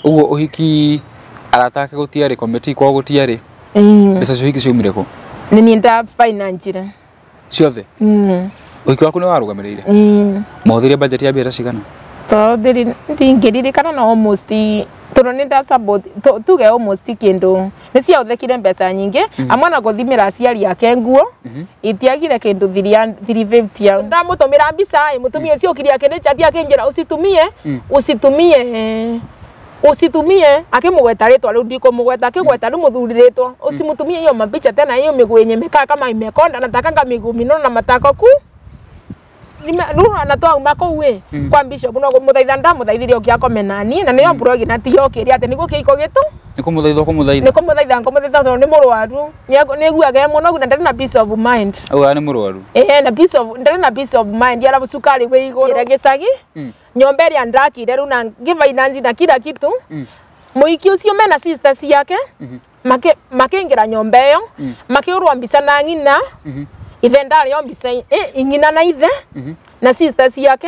Ũguo ũhiki arata ake gũtiarĩ, committee kwao gũtiarĩ. Mbeca cia ũhiki ciaumire kũ? Nĩ niĩ ndabainanjire. Ciothe? Ũhiki waku nĩ warũgamĩrĩire? Mahũthĩrire budget ya mbeca cigana? Tondũ ndingĩririkana no almost tondũ nĩ nda support tuge almost kĩndũ nĩ ciahũthĩkire mbeca nyingĩ amwe na gũthimĩra aciari ake nguo itiagire kĩndũ 350. Ndamũtũmĩra mbica ĩ mũtumia ũcio okire akĩnĩchatia akĩnjĩra usitumie usitumie usitumie akimugweta ritwa riu ndikumugweta akigweta riu muthuri ritwa usimutumie hiyo mapicha tena hiyo miguu yenye imekaa kama imekonda natakanga miguu minono na matako ku riu ona twauma kuu ĩ kwa bishop no kumuthaitha ndamuthaithire oke akome nani na niyo pregnant yokire ati niguo kĩhiko gitu Nĩ kũmũthaitha ũkũmũthaitha? Nĩ kũmũthaitha ngũmũthaitha tondũ nĩ mũrwaru nĩaiguaga e mũnogu na ndarĩ na peace of mind. Augaga nĩ mũrwaru? Ĩĩ na peace of ndarĩ na peace of mind arabu cukari wĩ igũrũ gĩcagi nyũmba ĩrĩa ndakire rĩu na ngĩfinance na kila kitu mũhiki ũcio mena sister ciake makĩingĩra nyũmba ĩyo makĩũrwo mbica na ng'ina ithe ndarĩ o mbica ng'ina na ithe na sister ciake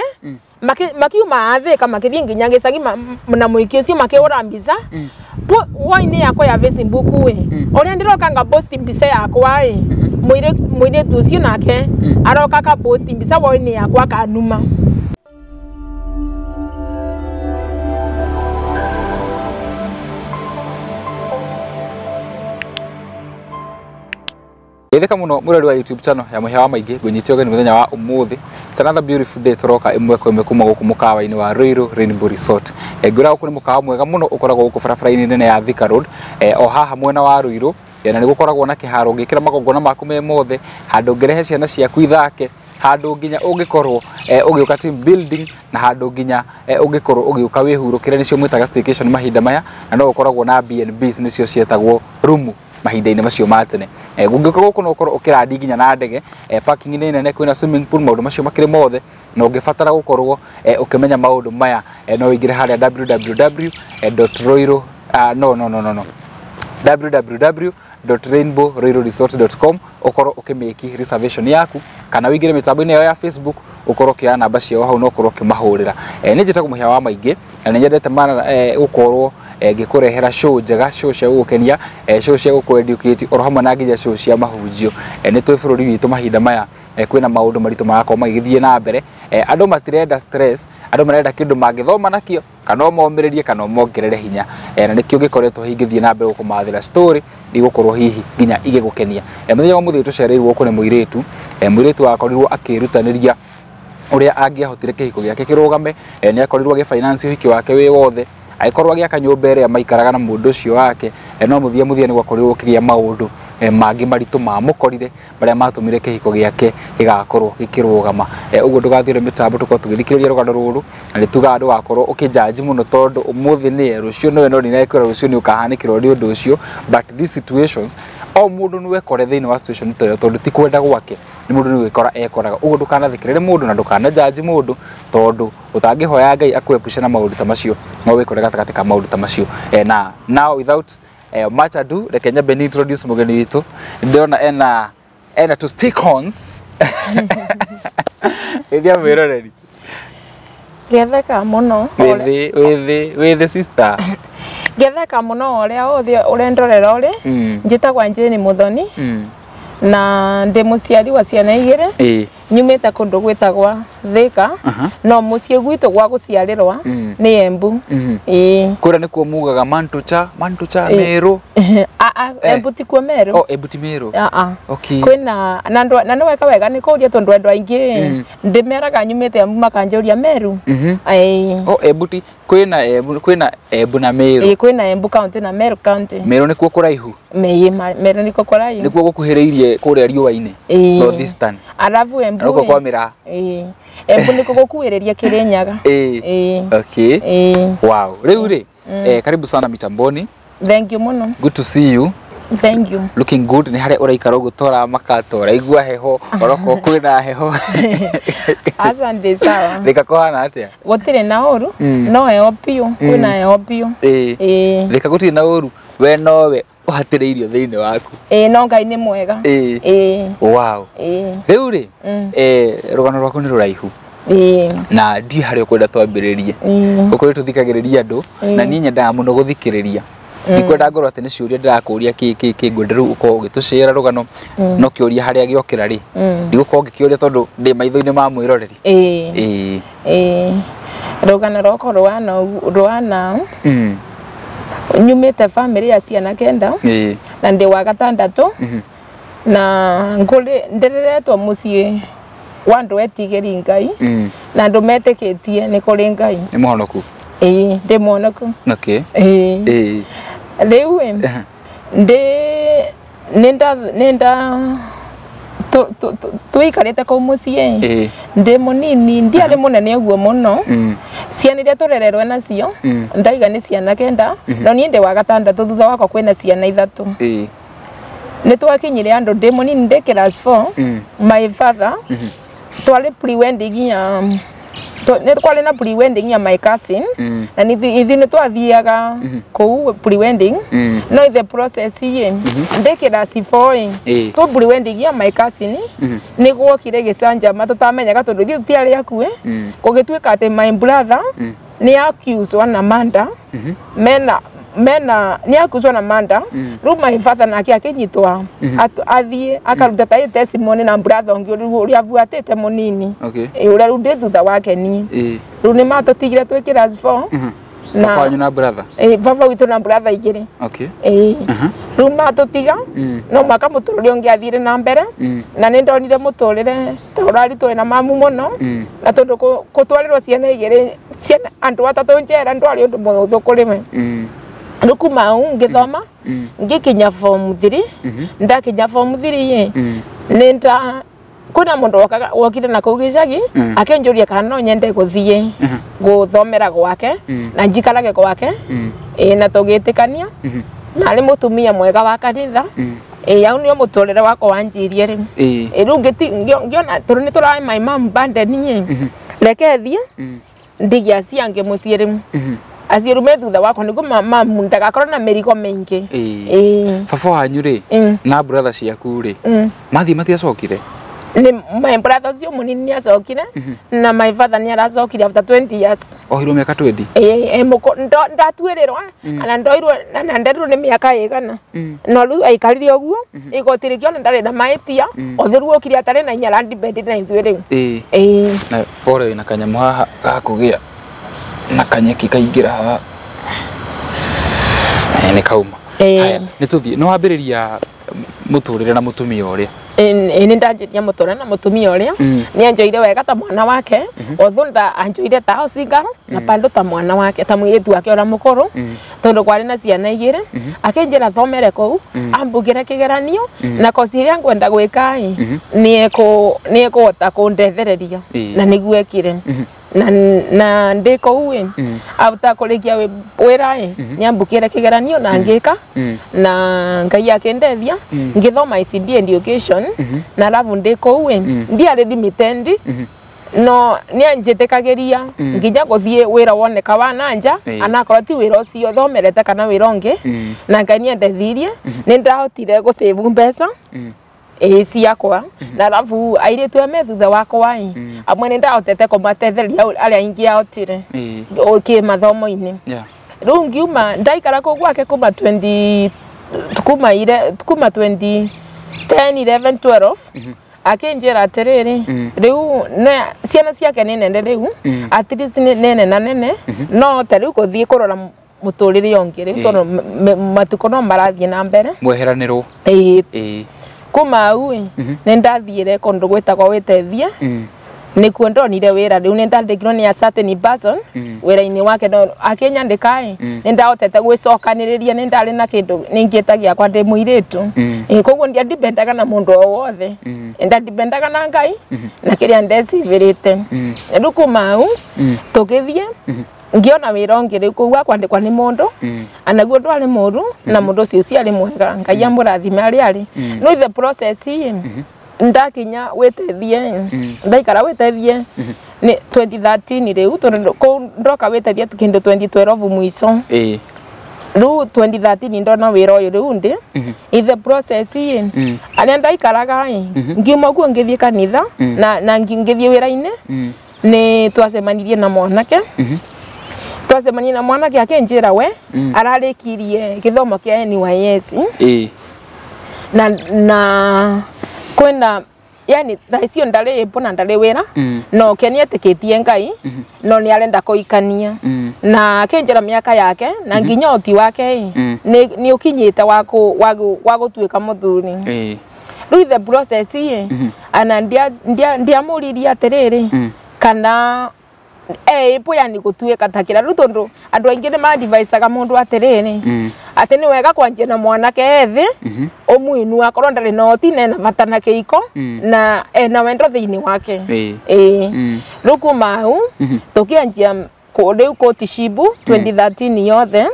makiuma Thika makĩthiĩ nginya gĩcagi na mũhiki ũcio makĩũra mbica wall-inĩ yakwa ya Facebook ĩ ũrĩa ndĩroka nga post mbica yakwa ĩ mũirĩtu ũcio nake aroka ka post mbica wall-inĩ yakwa akanuma. Geithĩka mũno mũrori wa YouTube channel ya Mũhĩa wa Maingĩ, ngũnyite ũgeni mũthenya wa ũmũthĩ. It's another beautiful day tũroka ĩmwe kwa ĩmwe kuma gũkũ mũkawa-inĩ wa Ruiru Rainbow Resort. Ngwĩra gũkũ nĩ mũkawa mwega mũno ũkoragwo gũkũ barabara-inĩ nene ya Thika Road, o haha mwena wa Ruiru, na nĩ gũkoragwo na kĩharo ũngĩkĩra magongona maku me mothe, handũ ũngĩrehe ciana ciaku ithake, handũ nginya ũngĩkorwo ũgĩũka team building, na handũ nginya ũngĩkorwo ũgĩũka wĩhurũkĩre, nĩcio mwĩtaga staycation mahinda maya, na no gũkoragwo na B&Bs nĩcio cietagwo rumu mahinda-inĩ macio ma tene. Ũngĩũka gũkũ no ũkorwo ũkĩrandi nginya na ndege, parking nĩ nene, kwĩna swimming pool, maũndũ macio makĩrĩ mothe, na ũngĩbatara gũkorwo ũkĩmenya maũndũ maya no ũingĩre harĩa www.roiro no no no no no www.rainbowruiruresort.com ũkorwo ũkĩmĩki reservation yaku, kana ũingĩre mĩtambo-inĩ yao ya Facebook ũkorwo ũkĩoya namba ciao hau na ũkorwo ũkĩmahũrĩra. Nĩ njĩtagwo Mũhĩa wa Maingĩ na nĩ nyendete gũkorwo ngĩkũrehera show njega, show cia gũgũkenia, show cia gũkũ-educate oro hamwe na nginya show cia mahunjio. Nĩ tũĩ bũrũri witũ mahinda maya kwĩna maũndũ maritũ marakorwo magĩthiĩ na mbere, andũ matirenda stress, andũ marenda kĩndũ mangĩthoma nakĩo kana omomĩrĩrie kana omongerere hinya, na nĩkĩo gĩkoretwo hihi ngĩthiĩ na mbere gũkũmathĩra story igũkorwo hihi nginya igĩgũkenia. Mũthenya wa ũmũthĩ tũcereirwo gũkũ nĩ mũirĩtu, mũirĩtu wakorirwo akĩrutanĩria ũrĩa angĩahotire kĩhiko gĩake kĩrũgame, nĩ akorirwo agĩfinance ũhiki wake wĩ wothe, agĩkorwo agĩaka nyũmba ĩrĩa maikaraga na mũndũ ũcio wake, no mũthia mũthia nĩ gwakorirwo gũkĩgĩa maũndũ mangĩ maritũ mamũkorire marĩa matũmire kĩhiko gĩake gĩgakorwo gĩkĩrũgama. Ũguo ndũgathiĩ mĩtambo tũkorwo tũgĩthikĩrĩria rũgano rũrũ, na nĩ tugaga ndũgakorwo ũkĩnjanji mũno tondũ ũmũthĩ nĩye rũciũ nĩwe, no ndinakwĩra rũciũ nĩ ũkahanĩkĩrwo nĩ ũndũ ũcio, but these situations o mũndũ nĩwe ekore thĩinĩ wa situation ta ĩyo tondũ ti kwenda gwake, nĩ mũndũ nĩ gwĩkora ekoraga. Ũguo ndũkanathikĩrĩre mũndũ na ndũkananjanji mũndũ tondũ ũtangĩhoya Ngai akuepushe na maũndũ ta macio no wĩkore gatagatĩ ka maũndũ ta macio. Na now without much ado, reke nyambe ni introduce mũgeni witũ. Ndĩrona ena two stick ons. Ĩthia mwĩroreri. Ngetheka mũno. Wĩthĩ sister. Ngetheka mũno ũrĩa ũthiĩ ũrendorera ũrĩ. Njĩtagwo Jane Muthoni. Na ndĩ mũciari wa ciana igĩrĩ. Nyumĩte kũndũ gwĩtagwo Thika, no mũciĩ gwitũ gwa gũciarĩrwa nĩ Embu. Kũrĩa nĩkuo mugaga Mantucha, Mantucha Meru. Embu ti kuo Meru. Oh, Embu ti Meru. Okay. Kwĩna na andũ na nĩ weka wega nĩ kũũria tondũ andũ aingĩ ndĩmeraga nyumĩte Embu makanjũria Meru. Oh, Embu ti kwĩna Embu, kwĩna Embu na Meru. Kwĩna Embu county na Meru county. Meru nĩkuo kũraihu. Meru nĩkuo kũraihu. Nĩkuo gũkuhĩrĩirie kũrĩa riũa-inĩ. North Eastern. Arabu Embu. Nĩkuo kwa mĩraa. Embu nĩkuo gũkuhĩrĩria Kĩrĩnyaga. Okay. Wow. Rĩu rĩ, karibu sana mitamboni. Thank you mũno. Good to see you. Thank you. Looking good. Nĩ harĩa ũraikara ũguo tora makato, ũraigua heho, orokorwo kwĩna heho. Asante sawa. Thika kũhana atĩa? Gũtirĩ na ũru, no heho biũ, kwĩna heho biũ. Thika gũtirĩ na ũru, we nowe ũhatĩrĩirio thĩinĩ waku. No Ngai nĩ mwega. Wow. Rĩu rĩ, rũgano rwaku nĩ rũraihu. Na ndiũ harĩa ũkwenda twambĩrĩrie. Ũkorwo tũthikagĩrĩria andũ na niĩ nyendaga mũno gũthikĩrĩria. Ndikwenda ngorwo atĩ nĩ ciũria ndĩrakũria kĩ kĩ kĩ ngwenda rĩu ũkorwo ũgĩtũcĩra rũgano no kĩũria harĩa gĩokĩra rĩ ndigũkorwo ngĩkĩũria tondũ ndĩ maitho-inĩ ma mwĩroreri. Rũgano rwakwa rwana nyumĩte family ya ciana 9 na ndĩ wa gatandatũ na ndĩreretwo mũciĩ wa andũ etigĩri Ngai na andũ metĩkĩtie nĩ kũrĩ Ngai. Nĩ mũhonoku? Ĩĩ, ndĩ mũhonoku. Okay. Ĩĩ. Rĩu ndĩ nĩnda tũikarĩte kũu mũciĩ ndĩ mũnini, ndiarĩ mũnene ũguo mũno. Ciana iria tũrererwo nacio ndaiga nĩ ciana 9 no niĩ ndĩ wa gatandatũ, thutha wakwa kwĩna ciana 3. Nĩ twakinyire andũ ndĩ mũnini, ndĩ class 4. My father twarĩ pre-wedding ya nĩ kwarĩ na pre-wedding ya my cousin na ithuĩ nĩ twathiaga kũu pre-wedding no in the process ĩ ndĩ class 4 ĩ tũ pre-wedding ya my cousin nĩ gwokire gĩcanjama tũtamenyaga tondũ ithuĩ tũtiarĩ akuĩ. Gũgĩtuĩka atĩ my brother nĩ accused na murder, mena nĩ accused na murder. Rĩu my father nake akĩnyitwo athiĩ akaruta ta testimony na brother ũngĩ ũrĩa abuatĩte mũnini ũrĩa rĩu ndĩ thutha wake niĩ. Rĩu nĩ matũtigire twĩ class 4. Baba wanyu na brother? Baba witũ na brother 2. Rĩu matũtiga no mwaka mũtũrĩre ũngĩ athire na mbere na nĩ ndonire mũtũrĩre ta ũraritwo na mamu mũno na tondũ gũtwarĩrwo ciana 2 ciana andũ 3 njera ndwarĩ ũndũ mũhũthũ kũrĩ we. Rĩu kuma hau ngĩthoma ngĩkinya form 3. Ndakinya form 3 nĩ kwĩna mũndũ wokire na kũu gĩcagi akĩnjũria kana no nyende gũthiĩ gũthomera gwake na njikarage gwake na tũgĩtĩkania na arĩ mũtumia mwega wa kanitha. Au nĩo mũtũrĩre wakwa wanjirie rĩu. Rĩu ngĩona tondũ nĩ tũrae my mom burden ĩ reke thiĩ ndigie acio angĩ mũciĩ rĩu acio rĩu me thutha wakwa nĩguo mamu ndagakorwo na mĩrigo mĩingĩ. Baba wanyu rĩ na brother ciaku rĩ mathiĩ matiacokire? Nĩ my brother ũcio mũnini nĩ acokire na my father nĩ aracokire after 20 years. Ohirwo mĩaka 20? Ndatuĩrĩrwo na ndoirwo na nderirwo nĩ mĩaka ĩgana no rĩu aikarire ũguo igoti rĩkĩona ndarĩ na mahĩtia othe rĩu okire atarĩ na inya arandibendire na ithuĩ rĩu. Na pole wĩna kanyamũ haha gakũgĩa na kanyeki kaingĩra haha nĩ kauma. Haya nĩ tũthiĩ, nĩ wambĩrĩria mũtũrĩre na mũtumia ũrĩa? Nĩ ndanjĩria mũtũrĩre na mũtumia ũrĩa nĩ anjoire wega ta mwana wake although nda anjoire ta house girl na bado ta mwana wake ta mũirĩtu wake ũrĩa mũkũrũ tondũ kwarĩ na ciana 2. Akĩnjĩra thomere kũu ambugĩre kĩgeranio na kosi ĩrĩa ngwenda gwĩka ĩ nĩ ekũhota kũndethereria na nĩguo ekire. Na ndĩ kũu ĩ after kũrĩkia wĩra ĩ nĩ ambukĩre kĩgeranio na ngĩka na Ngai akĩndeithia ngĩthoma ICD education na arabu ndĩ kũu ĩ ndiarĩ limited no nĩ anjĩtĩkagĩria nginya gũthiĩ wĩra woneka wa na nja anakorwo ti wĩra ũcio thomerete kana wĩra ũngĩ na Ngai nĩ andeithirie nĩ ndahotire gũsave mbeca ciakwa na arabu airĩtu arĩa me thutha wakwa ĩ amwe nĩ ndahotete kũmatetheria arĩa ingĩahotire kĩmathomo-inĩ. Rĩu ngiuma ndaikara kũu gwake kuma 20 kuma 2010 11 12 akĩnjĩra atĩrĩrĩ rĩu ciana ciake nĩ nene rĩu at least nĩ nene na nene no ta rĩu gũthiĩ kũrora mũtũrĩre ũngĩ rĩu tondũ matukũ no marathiĩ na mbere mweheranĩrwo. Kuma hau ĩ nĩ ndathiire kũndũ gwĩtagwo Wĩtethie nĩkuo ndonire wĩra rĩu nĩ ndandĩkirwo nĩ a certain person wĩra-inĩ wake no akĩnyandĩka ĩ nĩ ndahotete gwĩcokanĩrĩria nĩ ndarĩ na kĩndũ nĩingĩta gĩakwa ndĩ mũirĩtu. Koguo ndiandipendaga na mũndũ o wothe, ndandipendaga na Ngai na kĩrĩa ndecibĩrĩte. Rĩu kuma hau tũgĩthiĩ ngiona wĩra ũngĩ rĩu kũu wa kwandĩkwa nĩ mũndũ anaguo ndwarĩ mũru na mũndũ ũcio ciarĩ mwega Ngai amũrathime arĩa arĩ no the process ndakinya wĩtethie ndaikara wĩtethie nĩ 2013 rĩu tondũ kũu ndoka wĩtethie kĩndũ 2012 mũico. Rĩu 2013 ndona wĩra ũyũ rĩu ndĩ in the process arĩa ndaikaraga ngiuma kuo ngĩthiĩ kanitha na ngĩthiĩ wĩra-inĩ Nĩ twacemanirie na mwanake. Twacemanirie na mwanake akĩnjĩra we ararĩkirie gĩthomo kĩa NYS. Na kwenda yani thaa icio ndarĩ ĩmbo na ndarĩ wĩra no ke nĩetĩkĩtie Ngai no nĩ arenda kũikania na akĩnjĩra mĩaka yake na nginya ũti wake nĩ ũkinyĩte wa gũtuĩka mũthuri. Rĩu the process ana ndiamũririe atĩrĩrĩ kana ĩmbo yani gũtuĩka ta kĩra rĩu tondũ andũ aingĩ nĩ madvisaga mũndũ atĩrĩrĩ atĩ nĩ wega kwanjia na mwanake ethĩ ũmũinu akorwo ndarĩ na ũti na ena bata na kĩiko na ena wendo thĩinĩ wake. Rĩu kuma hau tũkĩanjia rĩu courtship 2013 yothe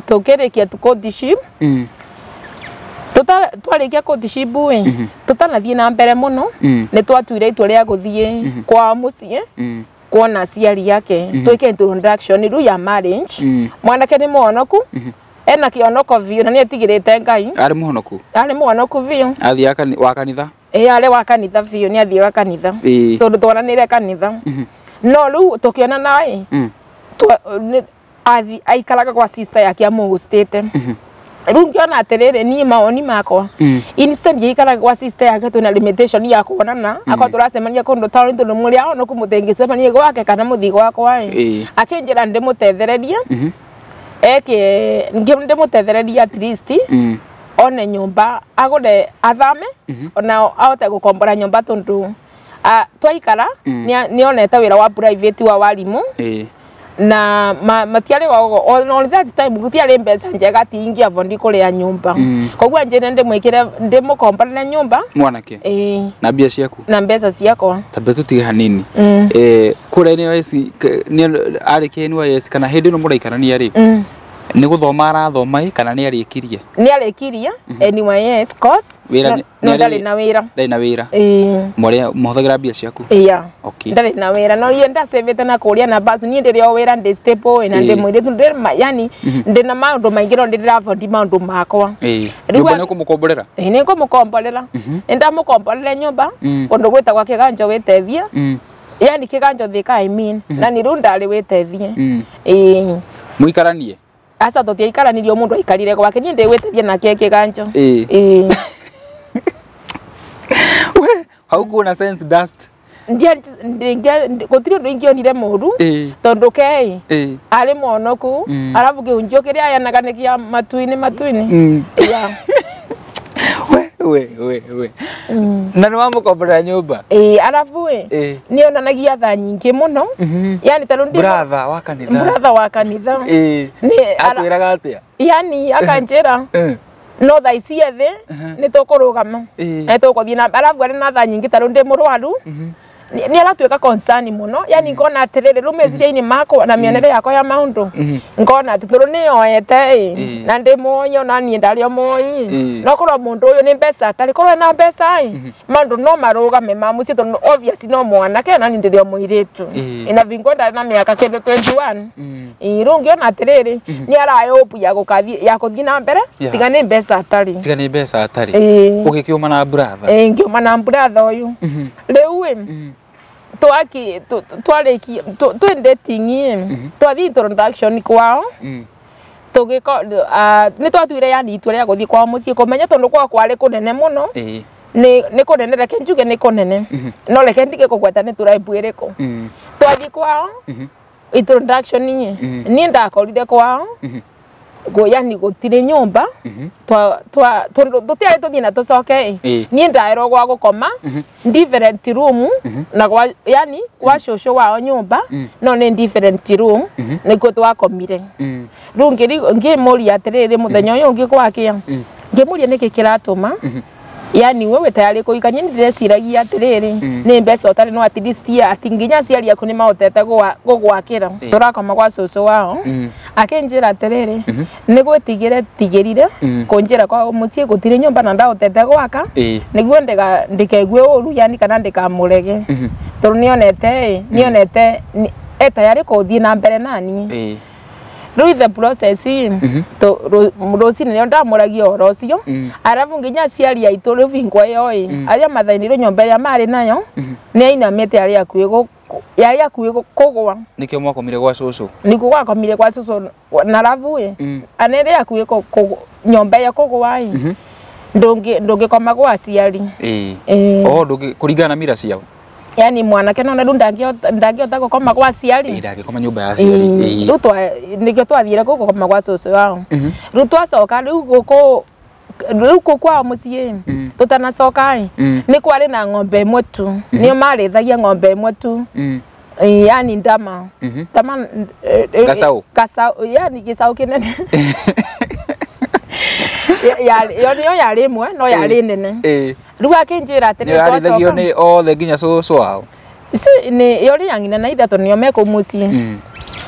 tũkĩrĩkia courtship. Twarĩkia courtship tũtanathiĩ na mbere mũno nĩ twatuire itua rĩa gũthiĩ kwa mũciĩ kuona aciari ake twĩke introduction rĩu ya marriage. Mwanake nĩ mũhonoku ena kĩonoko biũ na nĩetigĩrĩte Ngai. Arĩ mũhonoku? Arĩ mũhonoku biũ. Athiaga wa kanitha? Ĩĩ arĩ wa kanitha biũ, nĩ athiaga kanitha tondũ twaranĩre kanitha. No rĩu tũkĩonana ĩ aikaraga kwa sister yake amũhostĩte. Rĩu ngĩona atĩrĩrĩ niĩ mawoni makwa instant yaikaraga kwa sister yake twĩna limitation ya kuonana akorwo tũracemania kũndũ taũni tondũ mũrĩ ahonoku mũtĩngĩcemania gwake kana mũthiĩ gwakwa ĩ. Akĩnjĩra ndĩmũtethererie eke ndĩmũtethererie at least one nyũmba agũre athame ona ahote gũkombora nyũmba tondũ twaikara nĩonete wĩra wa private wa warimũ na matiarĩ on that time gũtiarĩ mbeca njega ati ingĩavondi kũrĩa nyũmba. Koguo njĩre ndĩmwĩkĩre ndĩmũkomborere nyũmba mwanake na mbia ciaku na mbeca ciakwa. Tambe tũtige hanini. Kũrĩa NYS arĩkia NYS kana hĩndĩ ĩno mũraikarania rĩ nĩ gũthoma arathoma kana nĩ arĩkirie? Nĩ arĩkirie NYS course no ndarĩ na wĩra. Ndarĩ na wĩra. Mũhũthagĩra mbia ciaku? Iya. Ndarĩ na wĩra no iye ndacĩvĩte na kũrĩa na basi niĩ ndĩrĩ o wĩra ndĩ stable na ndĩ mũirĩtu yani ndĩna maũndũ maingĩ no ndĩravondi maũndũ makwa. Nyũmba nĩ ũkũmũkomborera? Ĩĩ nĩ ngũmũkomborera. Nĩ ndamũkomborere nyũmba kũndũ gwĩtagwo Kĩganjo wĩtethie. Yani Kĩganjo Thika I mean na nĩ rĩu ndarĩ wĩtethie. Ĩĩ. Mũikaranie? Aca tũtiaikaranirie mũndũ aikarire gwake niĩ ndĩgwĩtethia nake Kĩganjo. Ĩĩ. We hau kuona sense dust? Gũtirĩ ũndũ ingĩonire mũru tondũ ke arĩ mũhonoku arabu kĩhunjio kĩrĩa ayanaga nĩ kĩa matu-inĩ matu-inĩ. We. Na nĩ wamũkomborera nyũmba? Ĩĩ arabu ĩ nĩonanagia tha nyingĩ mũno. Yani ta rĩu brother wa kanitha. Brother wa kanitha. Ĩĩ. Akwĩraga atĩa? Yani akanjĩra no thaa ici ethĩ nĩ tũkũrũgama na tũgũthiĩ na arabu arĩ na tha nyingĩ ta rĩu ndĩ mũrwaru nĩ aratuĩka concern mũno yani ngona atĩrĩrĩ rĩu meciria-inĩ makwa na mĩonere yakwa ya maũndũ ngona atĩ tondũ nĩyoete ĩ na ndĩ mũĩ ona niĩ ndarĩ o mũĩ no korwo mũndũ ũyũ nĩ mbeca atarĩ korwo ena mbeca ĩ maũndũ no marũgame ma mũciĩ tondũ obviously no mwanake na niĩ ndĩrĩ o mũirĩtu ina vingo ndarĩ na mĩaka kĩndũ 21. Rĩu ngĩona atĩrĩrĩ nĩ arayũmbu ya gũthiĩ na mbere tiga nĩ mbeca atarĩ. Tiga nĩ mbeca atarĩ. Ũgĩkĩũma na brother? Ĩĩ ngĩũma na brother ũyũ. Rĩu ĩ twaki twarĩkia twĩ dating twathiĩ introduction kwao tũgĩko nĩ twatuire yani itua rĩa gũthiĩ kwao mũciĩ kũmenya tondũ kwao kwarĩ kũnene mũno nĩ kũnene reke njuge nĩ kũnene no reke ndige kũgweta nĩ tribe ĩrĩkũ. Twathiĩ kwao introduction niĩ ndakorire kwao yani gũtirĩ nyũmba tũtiarĩ tũthiĩ na tũcoke niĩ ndaerwo gwa gũkoma different room na gwa yani gwa cũcũ wao nyũmba no nĩ different room nĩkuo twakomire. Rĩu ngĩmũria atĩrĩrĩ mũthenya ũyũ ũngĩ gwakĩa ngĩmũria nĩkĩ kĩratũma yani wewe tayari kũhikania nĩ ndĩreciragia atĩrĩrĩ nĩ mbeca ũtarĩ no at least ati nginya aciari aku nĩ mahotete gũgwakĩra. Tũrakoma gwa cũcũ wao akĩnjĩra atĩrĩrĩ nĩ gwĩtigĩre tigĩrire kũnjĩra kwa mũciĩ gũtirĩ nyũmba na ndahotete gwaka nĩguo ndĩkegue ũru yani kana ndĩkamũrege tondũ nĩonete nĩonete e tayari kũthiĩ na mbere naniĩ. Rĩu the process rũcinĩ nĩo ndamũragia ũhoro ũcio arabu nginya aciari aitũ rĩu bingwa ĩyo ĩ arĩa mathainirwo nyũmba ĩrĩa marĩ nayo nĩ ainamĩte arĩ akuĩ yari akuĩ kũgwa. Nĩkĩo mwakomire gwa cũcũ? Nĩkuo gwakomire gwa cũcũ na rabu ĩ anere akuĩ nyũmba ĩyo kũgwa ĩ ndũngĩkoma gwa aciari. Oh, kũringana na mira ciao. Yani mwanake nona rĩu ndangĩhota gũkoma gwa aciari. Ndangĩkoma nyũmba ya aciari. Rĩu nĩkĩo twathiire gũkoma gwa cũcũ wao. Rĩu twacoka rĩu gũkũ rĩu kũ kwao mũciĩ tũtanacoka ĩ nĩ kwarĩ na ng'ombe ĩmwe tu, nĩo marĩithagia ng'ombe ĩmwe tu, yani ndama ndama gacaũ, gacaũ, yani gĩcaũ kĩnene. Yo nĩyo yarĩ ĩmwe no yarĩ nene. Rĩu akĩnjĩra atĩrĩ twacoka nĩ othe nginya cũcũ wao. Ici nĩ yo rĩ ngina na ithatũ nĩo me kũu mũciĩ,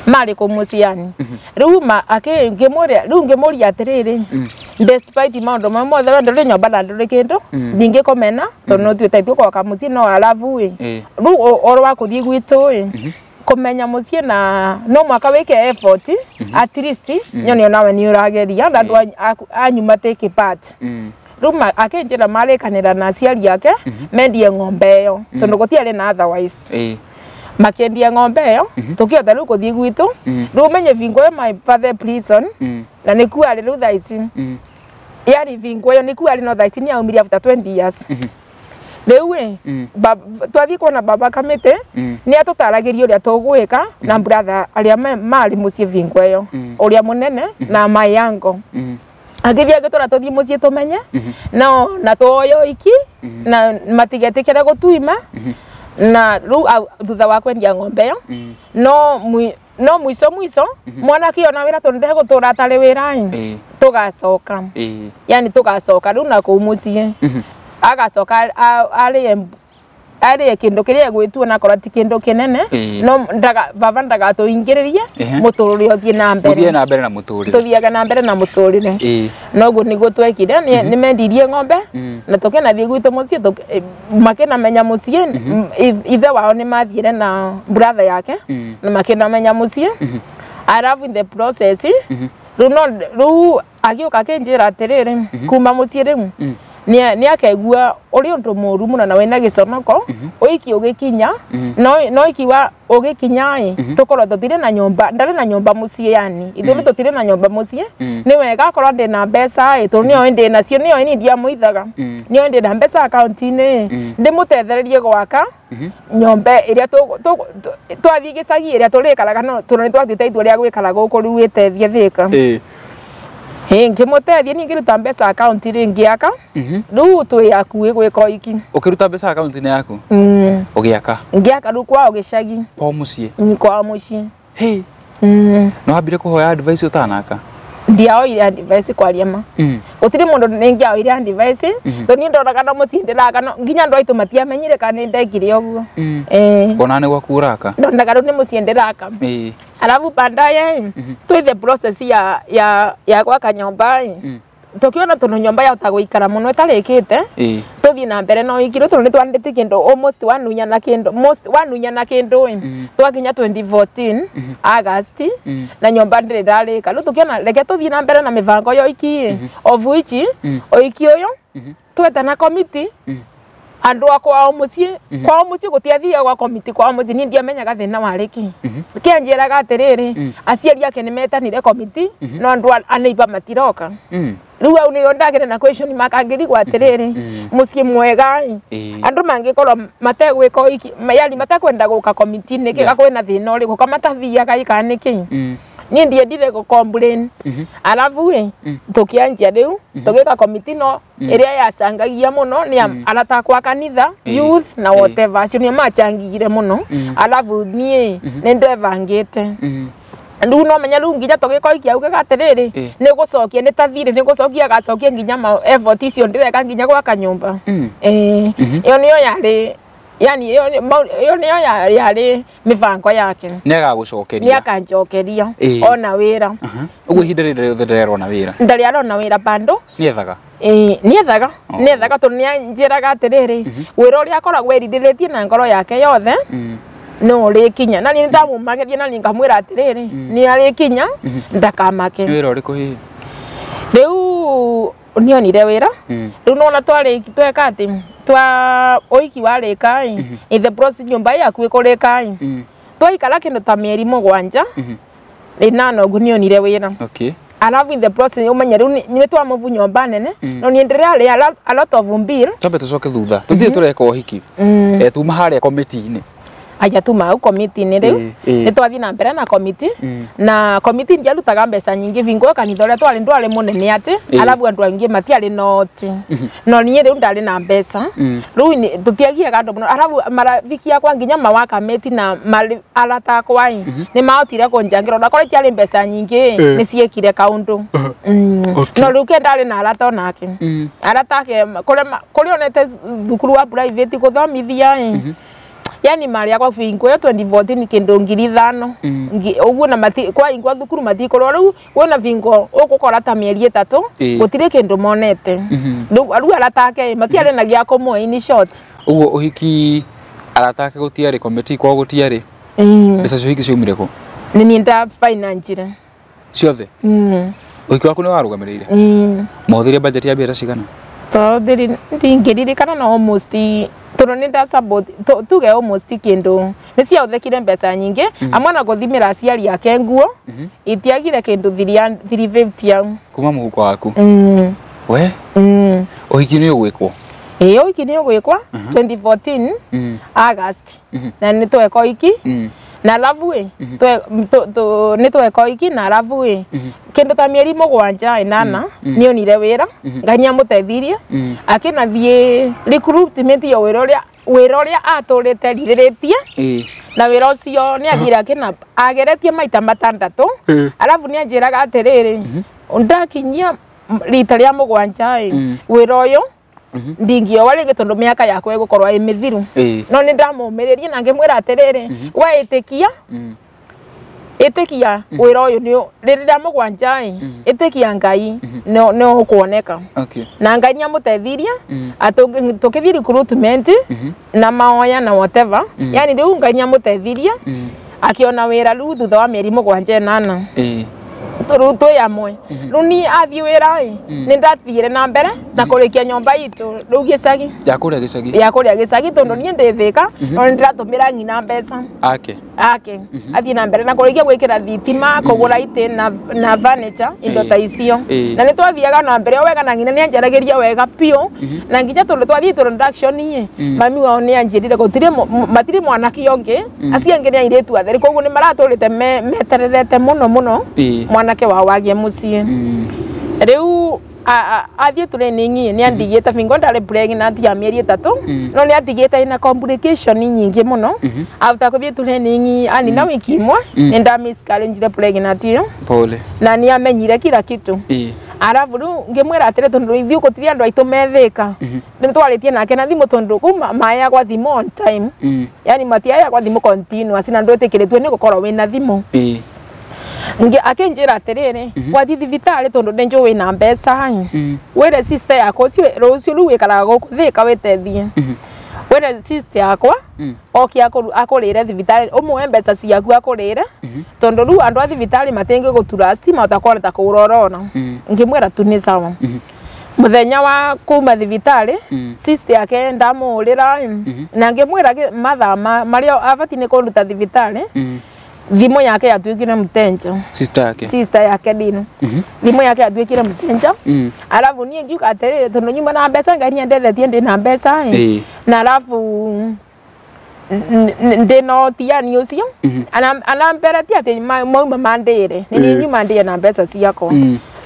marĩ kũu mũciĩ yani. Rĩu ngĩmũria rĩu ngĩmũria atĩrĩrĩ, despite maũndũ mamwe mothe we ndũrĩ nyũmba na ndũrĩ kĩndũ, ndingĩkũmena tondũ no tuĩte ithuĩ gwaka mũciĩ no arabu ĩ rĩu ũhoro wa kũthiĩ gwitũ ĩ kũmenya mũciĩ na no mwaka wĩke effort at least nyone onawe nĩ ũrageria na andũ anyu take part. Rĩu akĩnjĩra marĩkanĩra na aciari ake mendie ng'ombe ĩyo tondũ gũtiarĩ na otherwise. Makĩendia ng'ombe ĩyo tũkĩhota rĩu kũthiĩ gwitũ. Rĩu ũmenye bingo ĩyo my father prison na nĩkuo arĩ rĩu thaa ici, yani bingo ĩyo nĩkuo arĩ no thaa ici nĩaumire after 20 years. Rĩu ĩ twathiĩ kuona baba Kamĩtĩ nĩ atũtaragĩria ũrĩa tũgwĩka na brother arĩa marĩ mũciĩ bingo ĩyo, ũrĩa mũnene na my uncle. Agĩthiĩ agĩtwĩra tũthiĩ mũciĩ tũmenye no na tuoyo iki na matigetĩkĩre gũtuima na rĩu thutha wa kwendia ng'ombe ĩyo no mwico mwico mwana akĩona wĩra tondũ ndegũtũra atarĩ wĩra ĩ tũgacoka, yani tũgacoka rĩu na kũu mũciĩ agacoka arĩe kĩndũ kĩrĩa egwĩtua na korwo ti kĩndũ kĩnene no baba ndagatũingĩrĩrie mũtũrĩre ũthiĩ na mbere, ũthiĩ na mbere na mũtũrĩre, tũthiage na mbere na mũtũrĩre. Noguo nĩguo twekire, nĩ mendirie ng'ombe na tũkĩnathiĩ gwitũ mũciĩ makĩnamenya mũciĩ, ithe wao nĩ mathiire na brother yake na makĩnamenya mũciĩ. Arabu in the process rĩu no rĩu agĩũka akĩnjĩra atĩrĩrĩ kuma mũciĩ rĩu nĩ akegua ũrĩ ũndũ mũũru mũno na wĩna gĩconoko ũiki ũgĩkinya no ikiwa ũgĩkinya ĩ tũkorwo tũtirĩ na nyũmba, ndarĩ na nyũmba mũciĩ, yani ithuĩ tũtirĩ na nyũmba mũciĩ. Nĩ wega akorwo ndĩna mbeca ĩ tondũ nĩoĩ ndĩnacio, nĩoĩ niĩ ndiamũithaga, nĩoĩ ndĩna mbeca akaunti-inĩ ndĩmũtethererie gwaka nyũmba ĩrĩa twathiĩ gĩcagi ĩrĩa tũrĩikaraga no tondũ nĩtwatuĩte itua rĩa gwĩkara gũkũ rĩu wĩtethie Thĩka. Ngĩmũteithia niĩ ngĩruta mbeca akaunti rĩ ngĩaka rĩu twĩ hakuhĩ gwĩka ũhiki. Ũkĩruta mbeca akaunti-inĩ yaku ũgĩaka? Ngĩaka rĩu kwao gĩcagi, kwao mũciĩ? Kwao mũciĩ. No wambire kũhoya advice ũtanaka? Ndiaoire advice kwaria ma, gũtirĩ mũndũ nĩngĩaoire advice tondũ niĩ ndoraga no mũciĩ ndĩraka nginya andũ aitũ matiamenyire kana nĩ ndekire ũguo. Ona nĩ gwaku ũraka? Ndonaga rĩu nĩ mũciĩ ndĩraka. Alafu baadaye twĩ the process ya gwaka nyũmba ĩ tũkĩona tondũ nyũmba yahota gũikara mũno ĩtarĩkĩte tũthiĩ na mbere na ũhiki rĩu tondũ nĩtwandĩte kĩndũ almost wanunya na kĩndũ most wanunya na kĩndũ ĩ twakinya 2014 August na nyũmba ndĩrĩ ndarĩka rĩu tũkĩona reke tũthiĩ na mbere na mĩbango ya ũhiki ĩ of which ũhiki ũyũ twetana committee andũ a kwao mũciĩ, kwao mũciĩ gũtiathiagwo gwa komiti kwao mũciĩ niĩ ndiamenyaga thĩna warĩ kĩ. Kĩanjĩraga atĩrĩrĩ aciari ake nĩmetanire komiti no andũ a neighbor matiroka. Rĩu hau nĩho ndagĩre na question mark angĩrigwo atĩrĩrĩ mũciĩ mwega ĩ andũ mangĩkorwo mategwĩka ũhiki yani matekwenda gũka komiti nĩkĩ kwĩna thĩna ũrĩkũ ka matathiaga ĩ kana nĩkĩ. Niĩ ndiendire gũ complain. Arabu ĩ tũkĩanjia rĩu tũgĩka komiti no ĩrĩa yacangagia mũno nĩ arata akwa kanitha youth na whatever acio nĩo machangigire mũno. Arabu niĩ nĩ ndebangĩte rĩu no menya rĩu nginya tũgĩka ũhiki augaga atĩrĩrĩ nĩ gũcokia nĩ ta thirĩ nĩ gũcokia agacokia nginya effort icio ndĩreka nginya gwaka nyũmba. Ĩyo nĩyo yarĩ yani ĩyo nĩyo yarĩ mĩbango yake. Nĩagagũcokeria? Nĩakanjokeria ona wĩra. Ũguo ihinda rĩrĩ rĩothe ndarĩ arona wĩra? Ndarĩ arona wĩra bado. Nĩethaga? Nĩethaga, nĩethaga tondũ nĩanjĩraga atĩrĩrĩ wĩra ũrĩa akoragwo erirĩrĩtie na ngoro yake yothe no ũrĩkinya na niĩ nĩndamũmageria na niĩ ngamwĩra atĩrĩrĩ nĩ arĩkinya ndakamake. Nĩ wĩra ũrĩkũ hihi? Rĩu nĩonire wĩra rĩu nĩwona tweka atĩ Twa oiki warĩka ĩ, in the process nyũmba yaku ĩkũrĩka ĩ, twaikara kĩndũ ta mĩeri 7 ĩnana ũguo nĩonire wĩra. Okay. Alafu in the process ũmenye rĩu nĩ twamũvu nyũmba nene no niĩ ndĩrarĩa a lot of bill. Twambe tũcoke thutha tũthiĩ tũreka ũhiki tuma harĩa komiti-inĩ. Aya tuma hau komiti-inĩ rĩu nĩ twathiĩ na mbere na komiti na komiti ndiarutaga mbeca nyingĩ bingo kanitha ũrĩa twarĩ ndwarĩ mũnene atĩ alafu andũ aingĩ matiarĩ noti no niĩ rĩu ndarĩ na mbeca rĩu tũtiagiaga andũ mũno alafu marafiki akwa nginya mawakamĩti na arata akwa nĩ mahotire kũnjangĩra onakorwo itiarĩ mbeca nyingĩ nĩ ciĩkire kaũndũ no rĩu ke ndarĩ na arata onake arata ake kũrĩa onete thukuru wa private gũthomithia yani mali yakwa bingo yo 2014 kindu 5,000 uguo na mati kwa ingwa thukuru matikorwo riu wona bingo ugukora ta mieri 3 gutire kindu monete riu arata ake matiarĩ na gĩa kũmwe in short uguo uhiki arata ake gutiarĩ komiti kwao gutiarĩ mbeca cio hiki ciumire kũ? Ni niĩ nda finance ciothe. Uhiki waku nĩ warũgamĩrĩire? Mahũthĩrire budget ya mbeca cigana? Tondũ ndingĩririkana no almost tondu ni nda support tuge almost kindu ni ciahuthikire mbeca nyingi amwe na guthimira aciari ake nguo itiagire kindu 350 au kuma muhuko waku. We uhiki ni ugwikwo? Ĩĩ ũhiki ni ugwikwa 2014 August na ni tweka ũhiki na alafu ĩ ni tweka ũhiki na alafu ĩ kindu ta mieri 7 8 nionire wira Ngai nĩamũteithirie akinathiĩ recruitment ya wĩra ũrĩa atũrĩte rirĩrĩtie na wĩra ũcio nĩathire akina ageretie maita 6 alafu nĩanjĩraga atĩrĩrĩ ndakinyia rita rĩa 7 ĩ wĩra ũyũ ndingĩoa rĩngĩ tondũ mĩaka yakwa ĩgũkorwo ĩ mĩthiru no nĩ ndamũmĩrĩrie na ngĩmwĩra atĩrĩrĩ we ĩtĩkia ĩtĩkia wĩra ũyũ nĩ rĩrĩa 7 ĩ ĩtĩkia Ngai nĩ ũkuoneka. Na Ngai nĩamũteithirie tũkĩthiĩ recruitment na maoya na whatever yani rĩu Ngai nĩamũteithirie akĩona wĩra rĩu thutha wa mĩeri 7 8 rĩu twĩ amwe rĩu niĩ athiĩ wĩra ĩ nĩ ndathire na mbere na kũrĩkia nyũmba itũ rĩu gĩcagi ya kũrĩa gĩcagi ya kũrĩa gĩcagi tondũ niĩ ndĩ Thĩka no nĩ ndĩratũmĩra ng'ina mbeca ake athiĩ na mbere na kũrĩkia gwĩkĩra thitima kũgũra itĩ na furniture indo ta icio na nĩ twathiaga na mbere o wega na ng'ina nĩ anjaragĩria wega biũ na nginya tondũ twathiĩ introduction ĩ mami wao nĩ anjĩrire gũtirĩ matirĩ mwanake ũngĩ acio angĩ nĩ airĩtu atheri koguo nĩ maratũrĩte metererete mũno mũno mwanake wao wagie mũciĩ rĩu athiĩ training nĩ andigĩte bingo ndarĩ pregnant ya mĩeri 3 no nĩ atigĩte ina complication nyingĩ mũno after kũthiĩ training anina wiki ĩmwe nĩ nda miscarriage pregnant ĩyo pole na nĩ amenyire kila kitu arabu rĩu ngĩmwĩra atĩrĩ tondũ ithuĩ gũtirĩ andũ aitũ me Thĩka nĩ twarĩtie nake na thimũ tondũ kũu mayagwa thimũ on time yani matiayagwa thimũ continuous na ndwĩtĩkĩrĩtio nĩ gũkorwo wĩna thimũ akinjira atiriri wathi thibitari tondu ni njui wina mbeca wire sister yakwa ucio rucio riu wikaraga guku Thika witethie wire sister yakwa oki akurire thibitari umuhe mbeca ciaku akurire tondu riu andu a thibitari matingi gutrust matakoreta kurorona ngimwira tu ni sawa muthenya wa kuma thibitari sister yake ndamurira na ngimwira mathaa maria abati ni kunduta thibitari thimu yake yatuikire mtenja sister yake dino thimu yake yatuikire mtenja alafu nie ngiuka atiriri tondu nyuma na mbeca Ngai niendethetie ndi na mbeca na alafu ndi no tiani ucio anamberetie ati mauma mandire ni nyuma ndie na mbeca ciakwa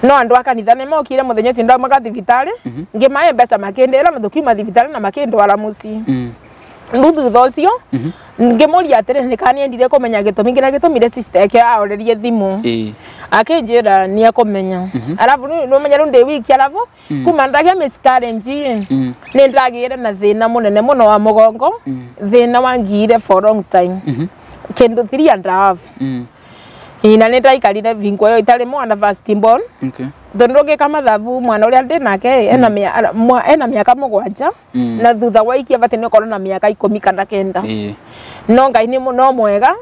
no andu a kanitha nĩ mokire muthenya ucio ndaumaga thibitari ngimahe mbeca makindira na tukiuma thibitari na makindwara mucii rĩu thutha ũcio ngĩmũria atĩrĩ nĩ kana nĩendire kũmenya gĩtũmi kĩrĩa gĩtũmire sister yake aorerie thimũ akĩnjĩra nĩ ekũmenya arabu nĩũmenya rĩu ndĩ wiki arabu kuma ndagĩa miscarriage nĩ ndagĩire na thĩna mũnene mũno wa mũgongo thĩna wangire for long time kĩndũ 3.5 na nĩ ndaikarire bingo ĩyo itarĩ mwana first born tondu ngĩka mathabu mwana ũrĩa ndĩ nake ena mĩaka 7 na thutha wa iki abatiĩ nĩ ũkorwo na mĩaka 10 kana 9 no Ngai nĩ no mwega